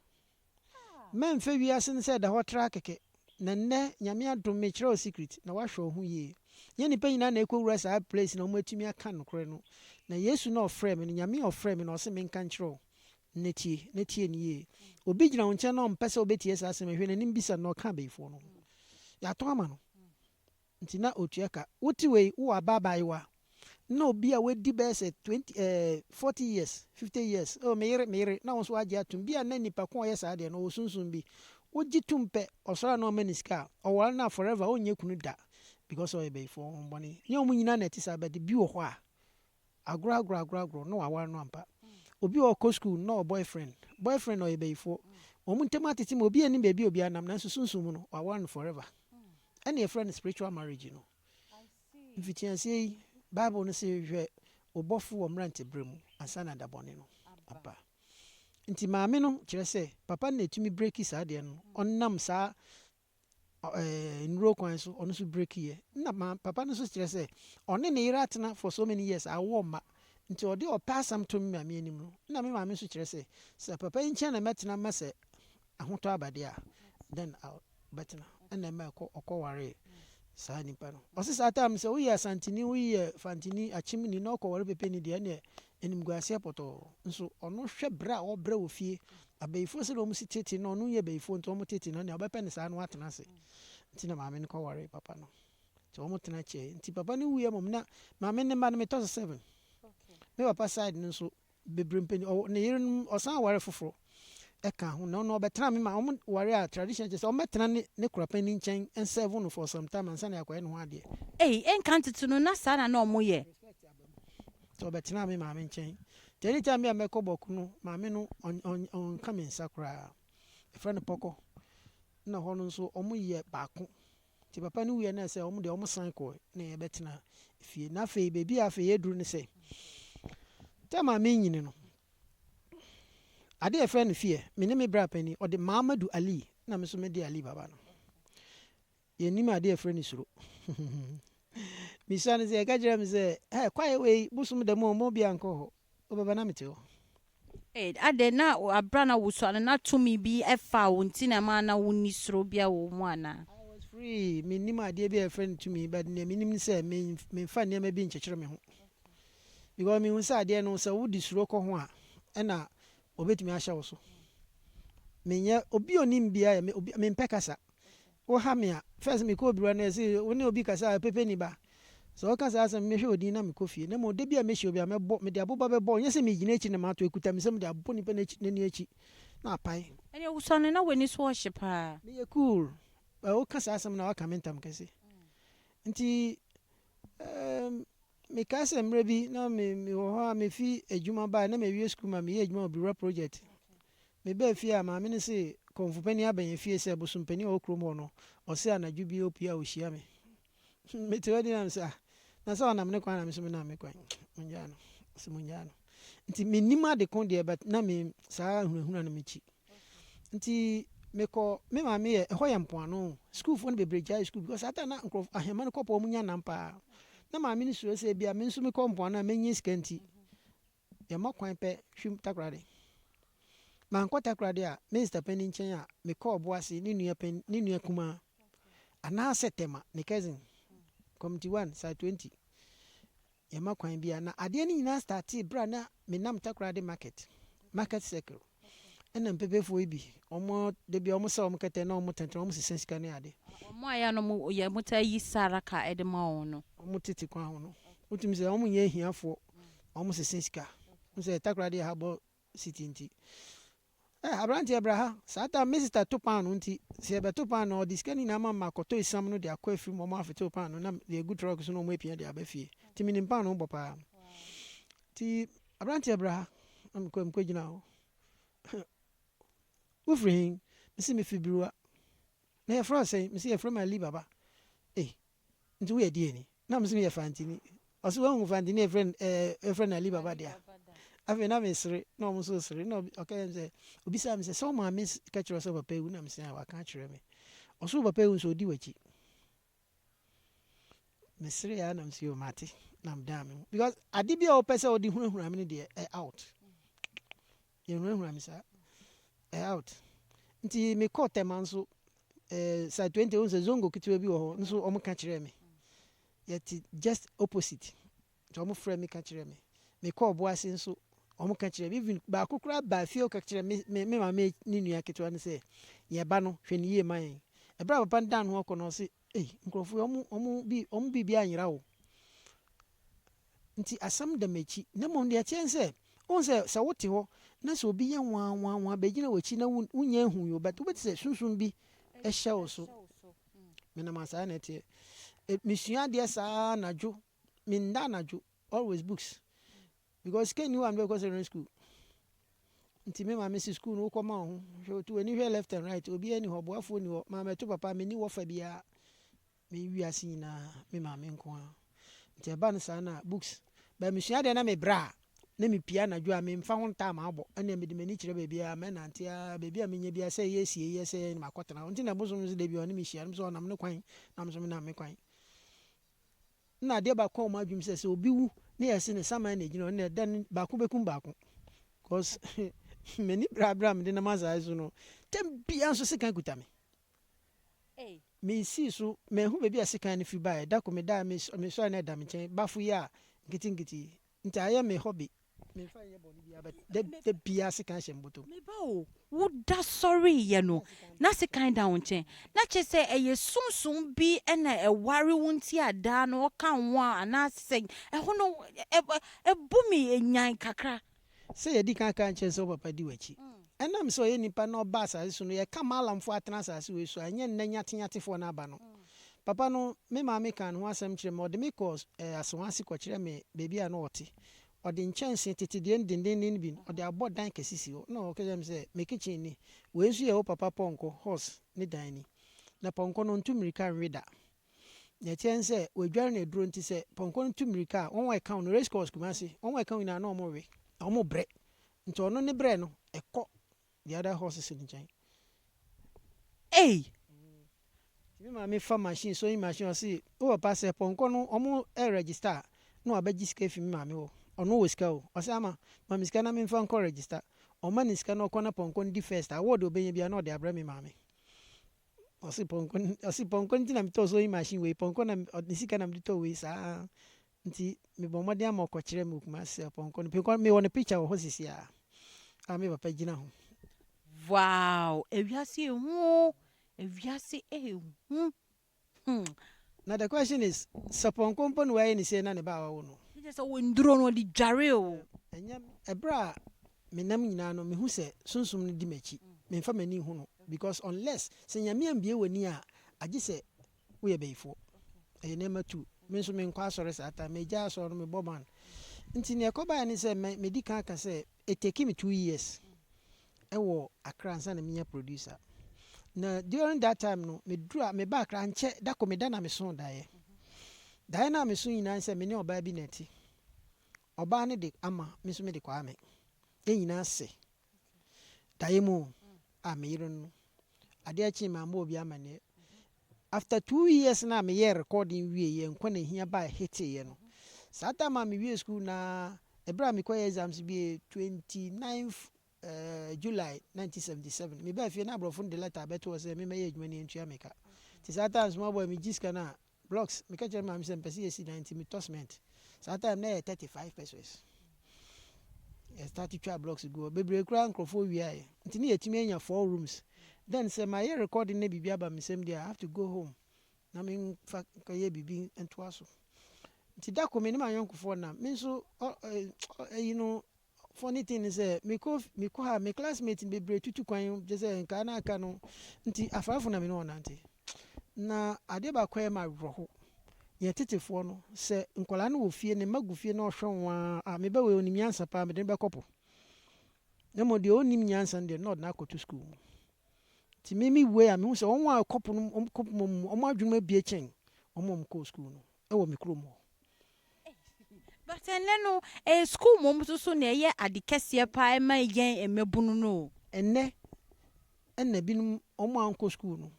Mɛmfɛ wiase no sɛ ɛda hɔ tra kɛkɛ. Na nnɛ Nyame adom, mekyerɛ wo secret na woahwɛ wo ho yie. Nyɛ nnipa nyinaa na ɛkɔwura saa place na wɔn atumi aka nokorɛ no. Na Yesu na ɔfrɛ me no, Nyame a ɔfrɛ me no, ɔse menka nkyerɛ wo na tie, na tie no yie. Obi gyina wo nkyɛn na ɔmpɛ sɛ wobɛtie saa asɛm, hwɛ n'anim, bisa no na ɔka abɛyifoɔ no ho. Yɛatɔn ama no nti na ɔtua ka. Wote wei, wowɔ ababaayewa na obi a wadi bɛyɛ sɛ 20 40 years, 50 years, oh, meyere, meyere, na wo nso wagye atom bi a, na nipa ko a ɔyɛ saa deɛ no, ɔwɔ sunsum bi. Wogye tom pɛ, ɔsɔre a na ɔma ne sika a ɔware no a, forever ɔnyɛ kunu da, because ɔyɛ bɛyifoɔ ho bɔne. Nyɛ wɔn nyinaa na ɛte saa, but bi wɔ hɔ a agorɔ agorɔ agorɔ agorɔ na waware no ampa. Obi a ɔkɔ school na ɔwɔ boyfriend, boyfriend na ɔyɛ bɛyifoɔ, wɔn ntam atete ma obi anim baabi a obi anam, nanso sunsum mu no, waware no forever. Ɛna yɛfrɛ no spiritual marriage no. Mfitiaseɛ yi, Bible no sɛ hwɛ wo bɔfo wɔ mmeranteberɛ mu ansa na dabɔne no aba. Nti maame no kyerɛ sɛ papa no na ɛtumi break saa deɛ no. Ɔnam saa nnuro kwan so, ɔno nso break yɛ. Na ma papa no nso kyerɛ sɛ ɔne ne yere atena for so many years, awoɔ mma, nti ɔde ɔpɛ asɛm to me maame anim no. Na me maame nso kyerɛ sɛ papa yi nkyɛn na mɛtena ma sɛ ahotɔ abadeɛ a, then bɛtena. Ɛna ɛma ɛkɔ ɔkɔware saa nipa no. Ɔse saa time sɛ woyɛ Asanteni, woyɛ Fantini, Akyemni na ɔkɔware pepeni deɛ, ɛneɛ animguaseɛ pɔtɔɔ. Nso ɔno hwɛ berɛ a ɔbrɛ wɔ fie, abɛyifoɔ sɛ na ɔmo si tete no, ɔno yɛ bɛyifoɔ nti ɔmo tete no, ɛnea ɔbɛpɛ ne saa no atena ase. Nti na maame no kɔware papa no, nti ɔmo tena kyɛɛ. Nti papa no wuiɛ mmom na maame ne mma no, metɔ so seven. Me papa side no nso bebree mpani ɔwɔ ne yerenom, ɔsan ware foforɔ ɛka ho, na ɔno ɔbɛtena me ma ɔmo ware a, tradition kyerɛ sɛ ɔmɛtena ne kura panyin nkyɛn nserve no for some time ansa na yɛakɔyɛ ne ho adeɛ. Ei, ɛnka ntete no na saa na ɔmo yɛ. Nti ɔbɛtena me maame nkyɛn. Nti anytime bi a mɛkɔ Bawku no, maame no ɔnka me nsa koraa. Ɛfrɛ no pɔkɔ na hɔ no nso ɔmo yɛ baako. Nti papa no wuiɛ na sɛ ɔmo deɛ, ɔmo san kɔ na yɛbɛtena fie. Na afei baabi a afei yɛduru ne sɛ tɛ maame nyini no, ade a yɛfrɛ no fie, me ne me bra panin, ɔde Mahamadu Ali na me nso mede Ali Baba no, yɛnim ade a yɛfrɛ no suro. Mesua no sɛ yɛka kyerɛ me sɛ, "Hey, kwae wei bosom da mu, ɔmmɔ bi ankɔ hɔ." Wobɛba na mete hɔ. Ee, adɛn na abra na wosua no na tumi bi ɛfa wo nti na ɛma na wonni suro bia wɔ mu anaa? I was free. Mennim adeɛ bi a yɛfrɛ no tumi, but nea menim ne sɛ memfa nneɛma bi nkyekyere me ho, because mehu sɛ adeɛ no, sɛ wode suro kɔ ho a, ɛna obɛtumi ahyɛ wo so. Menyɛ obi a onim bia yɛ obi, mempɛ kasa. Woha me a, first mekɔ obira no, ɛsɛ wo ne obi kasa a, pepe ni ba sɛ ɔka saa asɛm, mehwɛ odin na mekɔ fie. Na mmom da bi a mɛhyia obi a, mɛbɔ, mede aboba bɛbɔ. Nyɛ sɛ megyina akyi na mato ekuta me sɛ mede abɔ nipa n'ani akyi na apae. Ɛneɛ wosua no na w'ani so ɔhye paa. Meyɛ cool. Woka saa asɛm na waka me ntam kɛse. Nti mekae sɛ mmerɛ bi na mewɔ hɔ a, mefi adwuma baa na mawie sukuu ma meyɛ adwuma wɔ Biwura Project. Mebaa fie a, maame no se kɔmfopani aba yɛn fie sɛ bosompani a ɔwɔ kurom hɔ no, ɔse anadwo bi opue a ɔhyia me. Mete hɔ di na mesɛ, ah, na sɛ ɔnam ne kwan na me nso menam me kwan, mongyaa no. Sɛ mongyaa no. Nti mennim ade ko deɛ, but na me saa ahunahuna no mekyi. Nti mekɔ me maame yɛ ɛhɔ yɛ mpoano. Sukuufoɔ no bebree gyae sukuu because saa time na nkurɔfo ahema no kɔpɔ, wɔn nya nam paa. Na maame no suro sɛ ebia me nso mekɔ mpoano a, mɛnya sika nti. Yɛma kwan pɛ, hwim, Takoradi. Mankɔ Takoradi a, minister panin nkyɛn a, mekɔ Obuasi, ne nua panin, ne nua kumaa. Anaasɛ Tema, ne cousin. Committee 1, side 20. Yɛma kwan biara. Na adeɛ no nyinaa startee berɛ a na menam Takoradi market, market circle. Ɛna mpepefoɔ yi bi, wɔn da bi a wɔn sɛ wɔn kɛtɛ na wɔn tɛntɛn, wɔn sesa sika ne ade. Wɔn a yɛ no mo yɛ mo taa yi saraka ɛde ma wɔn no. Wɔn tete kwan ho no, wotumi sɛ wɔn nyɛ ahiafoɔ, wɔn sesa sika. N sɛ Takoradi yɛ harbour city nti. Aberanteɛ, bra ha. Saa time me sister to paano nti, sɛ yɛbɛto paano a, ɔde sika no nyinaa ma me makɔtɔ esiam no de akɔ afirim, wɔn afetew paano na de agu truck so na wɔn apia de aba fie. Nti menim paano bɔ paa. Nti aberanteɛ, bra ha, na mekɔ mekɔgyina hɔ. Wofiri he? Mese mefi Biruwa. Na yɛfrɛ wo sɛn? Mese yɛfrɛ me Ali Baba. Eh, nti woyɛ deɛ ni? Na mese meyɛ Fantini. Ɔse woahu Fantini a yɛfrɛ no yɛfrɛ no Ali Baba deɛ a? Afei na mesere na ɔmo nso sere na ɔka kyerɛ me sɛ, obisaa me sɛ, sɛ wo maame ka kyerɛ wo sɛ wo papa awu? Na mese ae, waka akyerɛ me. Ɔse wo papa awu nso ɔdi w'akyi. Mesere a na mese yo, mate, na medaa me ho because ade bi a wopɛ sɛ wode hunahuna me no deɛ, ɛ out. Yɛhunahuna me saa, ɛ out. Nti mekɔɔ Tema nso, side 20, wohu sɛ zongo ketewa bi wɔ hɔ nso, ɔmo ka kyerɛɛ me. Yɛte just opposite. Nti ɔmo frɛ me ka kyerɛɛ me. Mekɔɔ Obuasi nso, ɔmo ka kyerɛɛ me. Even baako koraa baa fie ɔka kyerɛɛ me maame ne nua ketewa no sɛ, yɛn ba no, hwɛ no yie ma yɛn. Ɛberɛ a papa no dan ne ho ɔkɔ no, ɔse, ei, nkurɔfoɔ yi, ɔmo biribi anyera o. Nti asɛm da m'akyi. Na mmom deɛ ɛteɛ ne sɛ, wohu sɛ sɛ wote hɔ na sɛ obi yɛ nwanwanwa bɛgyina w'akyi na wonnya nhu yi o, but wobɛte sɛ sunsum bi hyɛ wo so. Menam a saa na ɛteɛ. Mesua adeɛ saa anadwo, menda anadwo, always books. Because sika nni hɔ a mebɛkɔ secondary school. Nti me maame si school no wokɔ ma wo ho. Hwɛ, to w'ani hwɛ left and right, obiara nni hɔ, boafoɔ nni hɔ. Maame to papa, menni wɔfa biara. Me wiase nyinaa, me maame nko ara. Nti ɛba no saa na books. But mesua adeɛ na mebrɛ a, na mepie anadwo a memfa ho ntaa maabɔ. Ɛnna mede m'ani kyerɛ baabiara, mɛnante ara, baabi a menya biara, sɛ ɛyɛ asieeɛ, sɛ ɛyɛ no makɔtena hɔ. Nti na bosom nso da bi ɔne me hyia, no nso ɔnam ne kwan, na me nso menam me kwan. Na adeɛ baako a wɔn adwene sɛ obi wu ne yɛse ne saman na egyina hɔ, na ɛda no baako bɛkum baako. Because m'ani bere a mede nam asase so no, tɛm biara nso sekan kuta me. Mesii so, mahu baabi a sekan no firi baeɛ. Da ko meda, mesɔre na ɛda me nkyɛn. Bafo yi a nketenkete yi. Nti ayɛ me hobby. Memfa nyɛ bɔne biara, but da biara sekan hyɛ me bɔtɔ mu. Me ba o, woda sɔreeɛ no na sekan da wo nkyɛn. Na kyerɛ sɛ ɛyɛ sunsum bi na ɛware wo nti a daa no ɔka wo ho a, anaasɛ ɛhɔ no ɛbu me nyan kakra. Sɛ yɛdi kan ka nkyerɛ sɛ wo papa di w'akyi. Ɛnam sɛ ɔyɛ nipa na ɔba asase so no, yɛka Maalamfoɔ atena asase wei so a, ɛnyɛ nnɛ nyatenyatefoɔ no aba no. Papa no, me maame kaa ne ho asɛm kyerɛ me. Ɔde me kɔɔ Asawase kɔkyerɛ me baabi a na ɔte. Ɔde nkyɛnse, tete deɛ no dendeenden no bi no, ɔde abɔ dan kɛse si hɔ. Na ɔka kyerɛ me sɛ, me kitchen ni. Wei nso yɛ wo papa pɔnkɔ, horse, ne dan ni. Na pɔnkɔ no, ɔntu mmirika nwe da. Nea ɛteɛ ne sɛ, wɔadware no aduro nti sɛ pɔnkɔ no tu mmirika a, wɔn a ɛka ho no, race course Kumasi, wɔn a ɛka ho nyinaa na wɔrewe, na wɔrebrɛ. Nti ɔno ne brɛ no, ɛkɔ the other horses no nkyɛn. Ei! Nti me maame fa machine, sewing machine, ɔse, wo papa sɛ pɔnkɔ no wɔn register a, na wabɛgye sika afi me maame hɔ. Ɔno wɔ sika o. Ɔse, Ama, ma me sika na memfa nkɔ register. Ɔma ne sika na ɔkɔ na pɔnkɔ no di first a, award a ɔbɛnya biara na ɔde abrɛ me maame. Ɔse pɔnkɔ nti na metɔɔ sewing machine wei, pɔnkɔ na ne sika na mede tɔɔ wei saa. Nti mebɔ mmɔden ama ɔkɔkyerɛ me wɔ Kumasi sɛ pɔnkɔ no, pɔnkɔ mewɔ ne picture wɔ hɔ sisi a me papa gyina ho. Wow, ewiase ehu o, ewiase ehu. Na the question is, sɛ pɔnkɔ mpo na wayɛ ne sei na ne ba a wawo no. Kyerɛ sɛ wɔ nduro no ɔde dware o. Ɛnyɛ ɛberɛ a menam nyinaa no, mehu sɛ sunsum no di m'akyi. Memfa m'ani nhu no because unless sɛ Nyame ambue w'ani a, agye sɛ woyɛ bayifoɔ. Ɛyɛ nneɛma tu. Me nso menkɔ asɔre saa time. Megyae asɔre no, mebɔ band. Nti nea ɛkɔbaeɛ ne sɛ medi kan aka sɛ it take me 2 years ɛwɔ Accra ansa na menya producer. Na during that time no, meduru a meba Accra nkyɛ da ko meda na meso daeɛ. Daeɛ no a meso nyinaa ne sɛ me ne ɔbaa bi na ɛte. Ɔbaa no de Ama, me nso mede Kwame. Yɛn nyinaa se daeɛ mu a me yere no. Adeɛ kyee mammɔ obi amanneɛ. After 2 years na meyɛɛ recording wieeɛ, Nkwa Na Ehia baa hiteeɛ no. Saa time a mewie school na Ɛberɛ a mekɔyɛ exams bi 29th July 1977, mebaa fie na aborɔfo no de letter abɛto hɔ sɛ memmɛyɛ adwuma no yɛntua me ka. Nti saa time small boy megye sika no a, blocks, meka kyerɛ maame sɛ mepɛ sɛ yɛsi dan nti metɔ cement. Saa time na ɛyɛ 35 pesewas. Yɛ start twa blocks gu hɔ. Bebree koraa nkurɔfoɔ wiaeɛ. Nti ne yɛtumi anya four rooms. Then sɛ mayɛ recording na biribi aba me nsam deɛ a, I have to go home na memfa nkɔyɛ biribi ntoa so. Nti da ko me ne m'ayɔnkofoɔ nam. Me nso ɛyi no, funny thing ne sɛ mekɔ ha, me classmate bebree tutu kwan gye sɛ nkaa na aka no, nti afrafo na me ne wɔn nante. Na adeɛ baako a ɛyɛ me awerɛho, yɛn tetefoɔ no, sɛ nkwadaa no wɔ fie, ne mma gu fie na ɔhwɛ wɔn a, me ba wei onim nyansa paa, mede no bɛkɔ po. Na mmom deɛ ɔnnim nyansa no deɛ, na ɔde no akɔto sukuu mu. Nti me me wei a mehu sɛ wɔn a ɛkɔ po no, wɔn kɔ po mu, wɔn adwene mu abue kyɛn wɔn a wɔkɔɔ sukuu no ɛwɔ me kurom hɔ. But ɛnnɛ no, ɛyɛ sukuu mmom nso so na ɛyɛ ade kɛseɛ paa ɛma yɛn mmabunu no o. Ɛnnɛ ɛna ebinom wɔn a ankɔ sukuu no,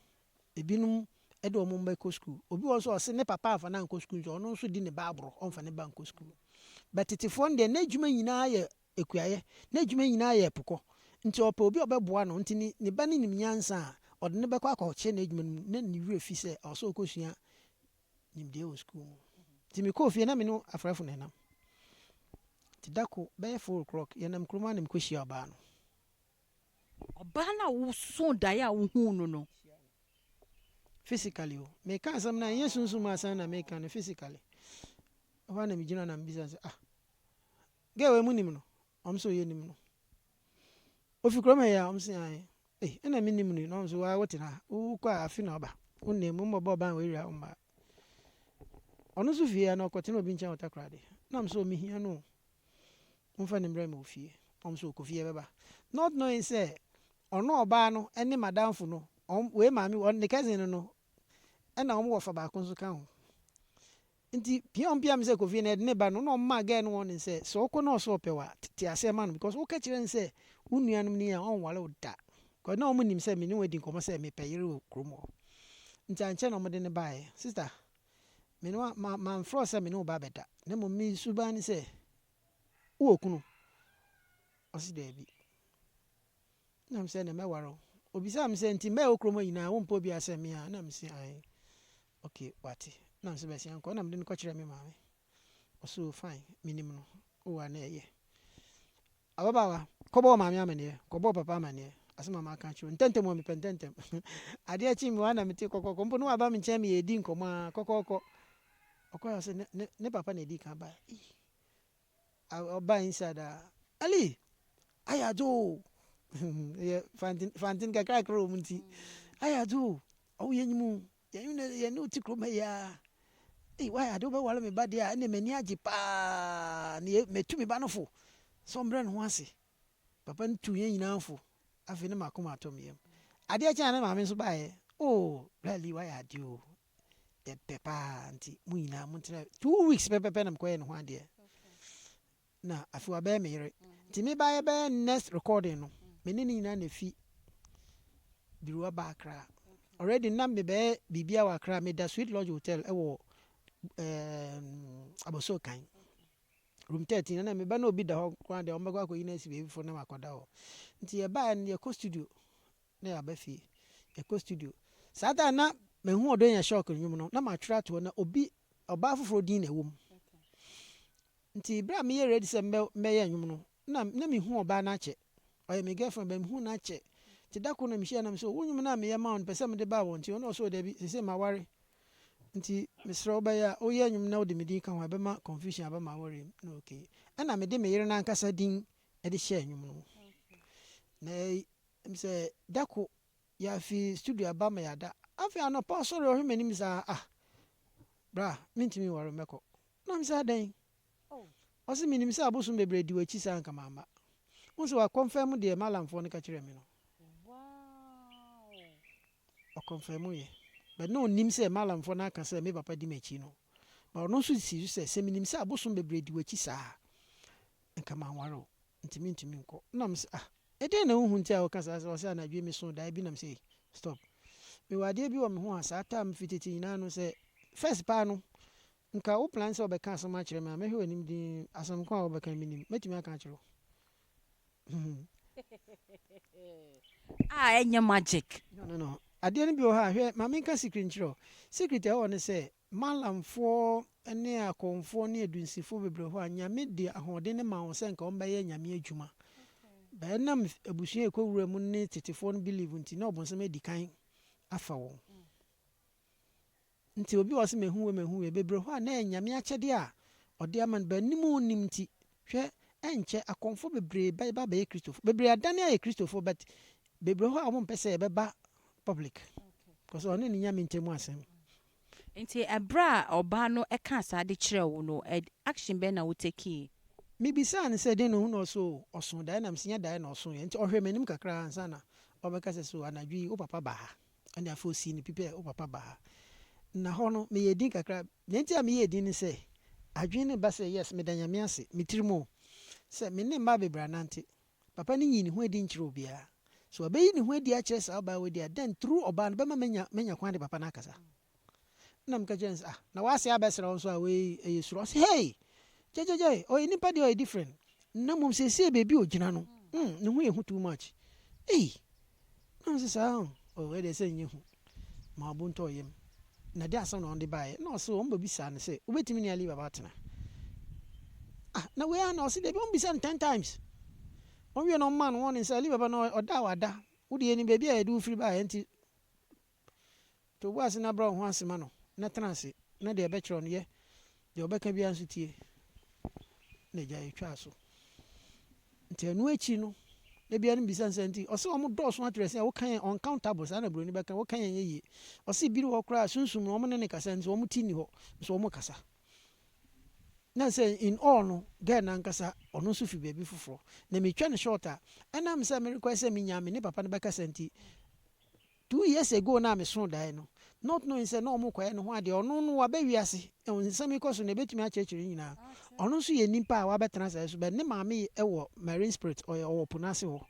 ebinom de wɔn mma kɔ sukuu. Obi wɔ hɔ nso a ɔse ne papa amfa no ankɔ sukuu nti ɔno nso di ne ba aborɔ, ɔmfa ne ba nkɔ sukuu. But tetefoɔ no deɛ, n'adwuma nyinaa yɛ akuayɛ, n'adwuma nyinaa yɛ pokɔ. Nti ɔpɛ obi a ɔbɛboa no, nti ne ba no nim nyansa a, ɔde no bɛkɔ akɔkyerɛ n'adwuma no mu na ne werɛ fi sɛ ɛwɔ sɛ ɔkɔsua nimdeɛ wɔ sukuu mu. Nti mekɔɔ fie na me ne afrɛfo na ɛnam. Nti da ko bɛyɛ 4 o'clock yɛnam kurom a na mekɔhyia ɔbaa no. Ɔbaa no a wosoo daeɛ a wohuu no no? Physically o. Meka asɛm no a, ɛnyɛ sunsum asɛm na meka no, physically. Ɛhɔ a na megyina na mebisa sɛ, "Ah, girl wei mu nim no?" Ɔmo sɛ ɔyɛ nim no. Ofi kurom ha yi a? Ɔmo sɛ ae. Ei, ɛna menim no yi. Na ɔmo sɛ waa, wote ha, wokɔ a afe na ɔba. Wonam mu mmɔbɔ ɔban wɔ area ɔmma. Ɔno nso fie ha na ɔkɔtena obi nkyɛn wɔ Takoradi. Na ɔmo sɛ mehia no o. Momfa ne mbrɛ me wɔ fie. Ɔmo sɛ ɔkɔ fie bɛba. Not knowing sɛ ɔno ɔbaa no ne madamfo no, wei maame, ne cousin no, ɛna ɔmo wɔfa baako nso ka ho. Nti pia ɔmo pia me sɛ kɔ fie na ɛde ne ba no, na ɔmo girl no wɔn sɛ sɛ ɔkɔ na ɔsɛ ɔpɛ wa te aseɛ ma no, because woka kyerɛ no sɛ wo nuanom ni a, ɔnware wo da. Because na ɔmo nim sɛ me ne wɔn adi nkɔmmɔ sɛ mepɛ yere wɔ kurom hɔ. Nti ankyɛ na ɔmo de ne baeɛ. Sister, me ne wa ma mamfrɛ wo sɛ me ne wo ba bɛda. Na mmom me suban ne sɛ wowɔ kunu? Ɔse daabi. Na me sɛ na mɛware wo. Obisaa me sɛ nti mmaa a ɛwɔ kurom hɔ nyinaa wompɛ obiara sɛ me a? Na me se ae. Okay, wate. Na me sɛ bɛsia nkɔ. Na mede no kɔkyerɛ me maame. Ɔse oh fine, menim no. Oh a na ɛyɛ. Ababaawa, kɔbɔ wo maame amanneɛ, kɔbɔ wo papa amanneɛ. Asɛm a maka akyerɛ wo. Ntɛntɛm o, mepɛ ntɛntɛm. Adeɛ kye me hɔ a na mete kɔkɔkɔ. Mpo na waba me nkyɛn me yɛredi nkɔmmɔ a kɔkɔkɔ. Ɔkɔɛ ɔse ne papa na edi kan baeɛ. Ei, ɔbaa inside a, "Ali, ayɛ adze o." Ɛyɛ fantin fantin kakrakra wɔ mu nti. "Ayɛ adze o, ɔwo yɛnyim o. Yɛne wo te kurom ha yi ara. Ei, wayɛ ade, wobɛware me ba deɛ a, ɛnneɛ m'ani agye paa. Na matu me ba no fo sɛ ɔmmrɛ ne ho ase." Papa no tuu yɛn nyinaa fo. Afei ne m'akoma atɔ me yam. Adeɛ kyee a ne maame nso baeɛ. "Oh, Bra Ali, wayɛ ade o. Yɛpɛ paa, nti mo nyinaa montena." 2 weeks pɛpɛpɛ na mekɔyɛɛ ne ho adeɛ. Na afei wabɛyɛ me yere. Nti me ba yɛbɛyɛ next recording no, me ne ne nyinaa na efi Biruwa ba Accra. Already na mebɛyɛ biribiara wɔ Accra. Meda Sweet Lodge Hotel ɛwɔ Abossey Okai. Room 13 na meba na obi da hɔ koraa deɛ, ɔmbɛkɔ akɔyi no asi baabi foforɔ na makɔda hɔ. Nti yɛbaeɛ no, yɛkɔ studio na yɛaba fie. Yɛkɔ studio. Saa time na mahu Ɔdɔ Nya Shock nnwom no na matwerɛ ato hɔ na obi ɔbaa foforɔ din na ɛwɔ mu. Nti berɛ a meyɛ ready sɛ mbɛyɛ nnwom no, na mehu ɔbaa no akyɛ. Ɔyɛ me girlfriend but mehu no akyɛ. Nti da koro na mehyia na mesɛ, wo nnwom no a meyɛ ma wo no, pɛ sɛ mede ba abɔnten. Ɔno ɔsɛ dabi, seesei maware. Nti mesrɛ wo, bɛyɛ a woyɛ nnwom na wode me din ka ho a, ɛbɛma confusion aba m'awareɛ mu. Na okay. Ɛna mede me yere no ankasa din de hyɛɛ nnwom no mu. Na sɛ da ko yɛafi studio aba ma yɛada. Afei anɔpa ɔsɔre ɔhwɛ m'anim saa, "Ah, bra, mentumi nware, mɛkɔ." Na mesɛ adɛn? Ɔse menim sɛ abosom bebree di w'akyi saa nka mamma. Wo sɛ wakɔmfɛm deɛ malamfoɔ no ka kyerɛɛ me no. Ɔkɔmfɛm yɛ. But na ɔnim sɛ malamfoɔ no aka sɛ me papa di m'akyi no. But ɔno nso si so sɛ menim sɛ abosom bebree di w'akyi saa nka manware wo. Nti mentumi nkɔ. Na mesɛ ah, ɛdɛn na wohu nti a woka saa? Sɛ ɔsɛ anadwo yi meso daeɛ bi nam sɛ stop. Mewɔ adeɛ bi wɔ me ho a saa time fi tete nyinaa no sɛ first paa no. Nka wo plan sɛ wobɛka asɛm akyerɛ me a, mɛhwɛ w'anim dinn, asɛm ko a wobɛka no mennim, mɛtumi aka akyerɛ wo. A ɛnyɛ magic. No, no, no. Adeɛ no bi wɔ hɔ a, hwɛ, ma menka secret nkyerɛ wo. Secret a ɛwɔ hɔ ne sɛ, Malamfoɔ ne akɔmfoɔ ne adunsifoɔ bebree wɔ hɔ a, Nyame de ahoɔden no ma wɔn sɛ nka wɔmmɛyɛ Nyame adwuma. But ɛnam abusua a ɛkɔ wura mu ne tetefoɔ no believe nti, na ɔbonsam adi kan afa wɔn. Nti obi wɔ hɔ sɛ mahu wei mahu wei, bebree hɔ a na ɛyɛ Nyame akyɛdeɛ a ɔde ama no, but nim a ɔnnim nti, hwɛ, ɛnkyɛ akɔmfoɔ bebree bɛba abɛyɛ Kristofoɔ. Bebree adane ayɛ Kristofoɔ but bebree hɔ a wɔmpɛ sɛ yɛbɛba public because ɔne ne Nyame ntam asɛm. Nti ɛberɛ a ɔbaa no kaa saa de kyerɛɛ wo no, action bɛn na wo takee? Mebisaa no sɛ dɛn na ohu na ɔse oo ɔsoo daeɛ na mese nyɛ daeɛ na ɔsooeɛ nti ɔhwɛɛ m'anim kakra ansa na ɔbɛka sɛ so anadwo yi wo papa ba ha ɛne afei osii no pi pɛ wo papa ba ha na hɔ no meyɛɛ din kakra nea nti a meyɛɛ din ne sɛ adwene no ba sɛ yes meda Nyame ase me tirim o sɛ me ne mmaa bebree anante papa no nyii ne ho adi nkyerɛ obiara so ɔbɛyi ne ho adi akyerɛ saa ɔbaa wei deɛ a then through ɔbaa no bɛma manya manya kwan de papa no akasa. Ɛna meka kyerɛɛ no sɛ, ah, na w'ase abɛsra wo nso a wei ɛyɛ suro. Ɔse, hey! Gyɛgyɛgyɛ, ɔyɛ nipa deɛ ɔyɛ different. Na mmom seesei baabi a ɔgyina no, mm, ne ho yɛ hu too much. Ei! Na mese saa o, oh, wei deɛ sɛ nyɛ hu. Ma wo bo ntɔ wo yam. Na deɛ asɛm na ɔde baeɛ. Na ɔse wɔn bɛbisaa no sɛ, wobɛtumi ne Ali Baba atena? Ah, na wei ara na ɔse dabi, wɔn bisa no 10 times. Wɔn wie na wɔn maa no warning sɛ Ali Baba no ɔda a wada. Wo deɛ yɛnim baabi a yɛde wo firi baeɛ nti To wo bo ase na brɛ wo ho ase ma no, na tena ase, na deɛ ɛbɛkyerɛ wo no yɛ, deɛ ɔbɛka biara nso tie. Na agya yɛtwaa so. Nti ɛno akyi no, da biara no bisa no sɛ nti ɔsɛ wɔn dɔɔso atrɛ sɛ woka yɛn uncountable saa na buroni bɛka woka yɛn yɛ yie. Ɔsɛ bi wɔ hɔ koraa sunsum no wɔn ne ne kasa nso wɔn ti nni hɔ nso wɔn kasa. Na sɛ in all no girl nankasa ɔno nso fi baabi foforɔ. Na metwa no short a ɛnam sɛ merekɔ sɛ menya me ne papa no bɛkasa nti 2 years ago na meso daeɛ no, not knowing sɛ na ɔmo kɔyɛ ne ho adeɛ. Ɔno no waba wiase nsɛm yi kɔ so na ebɛtumi akyerɛkyerɛ nyinaa. Ɔno nso yɛ nipa a wabɛtena saa so, but ne maame wɔ marine spirit, ɔyɛ ɔwɔ po n'ase hɔ.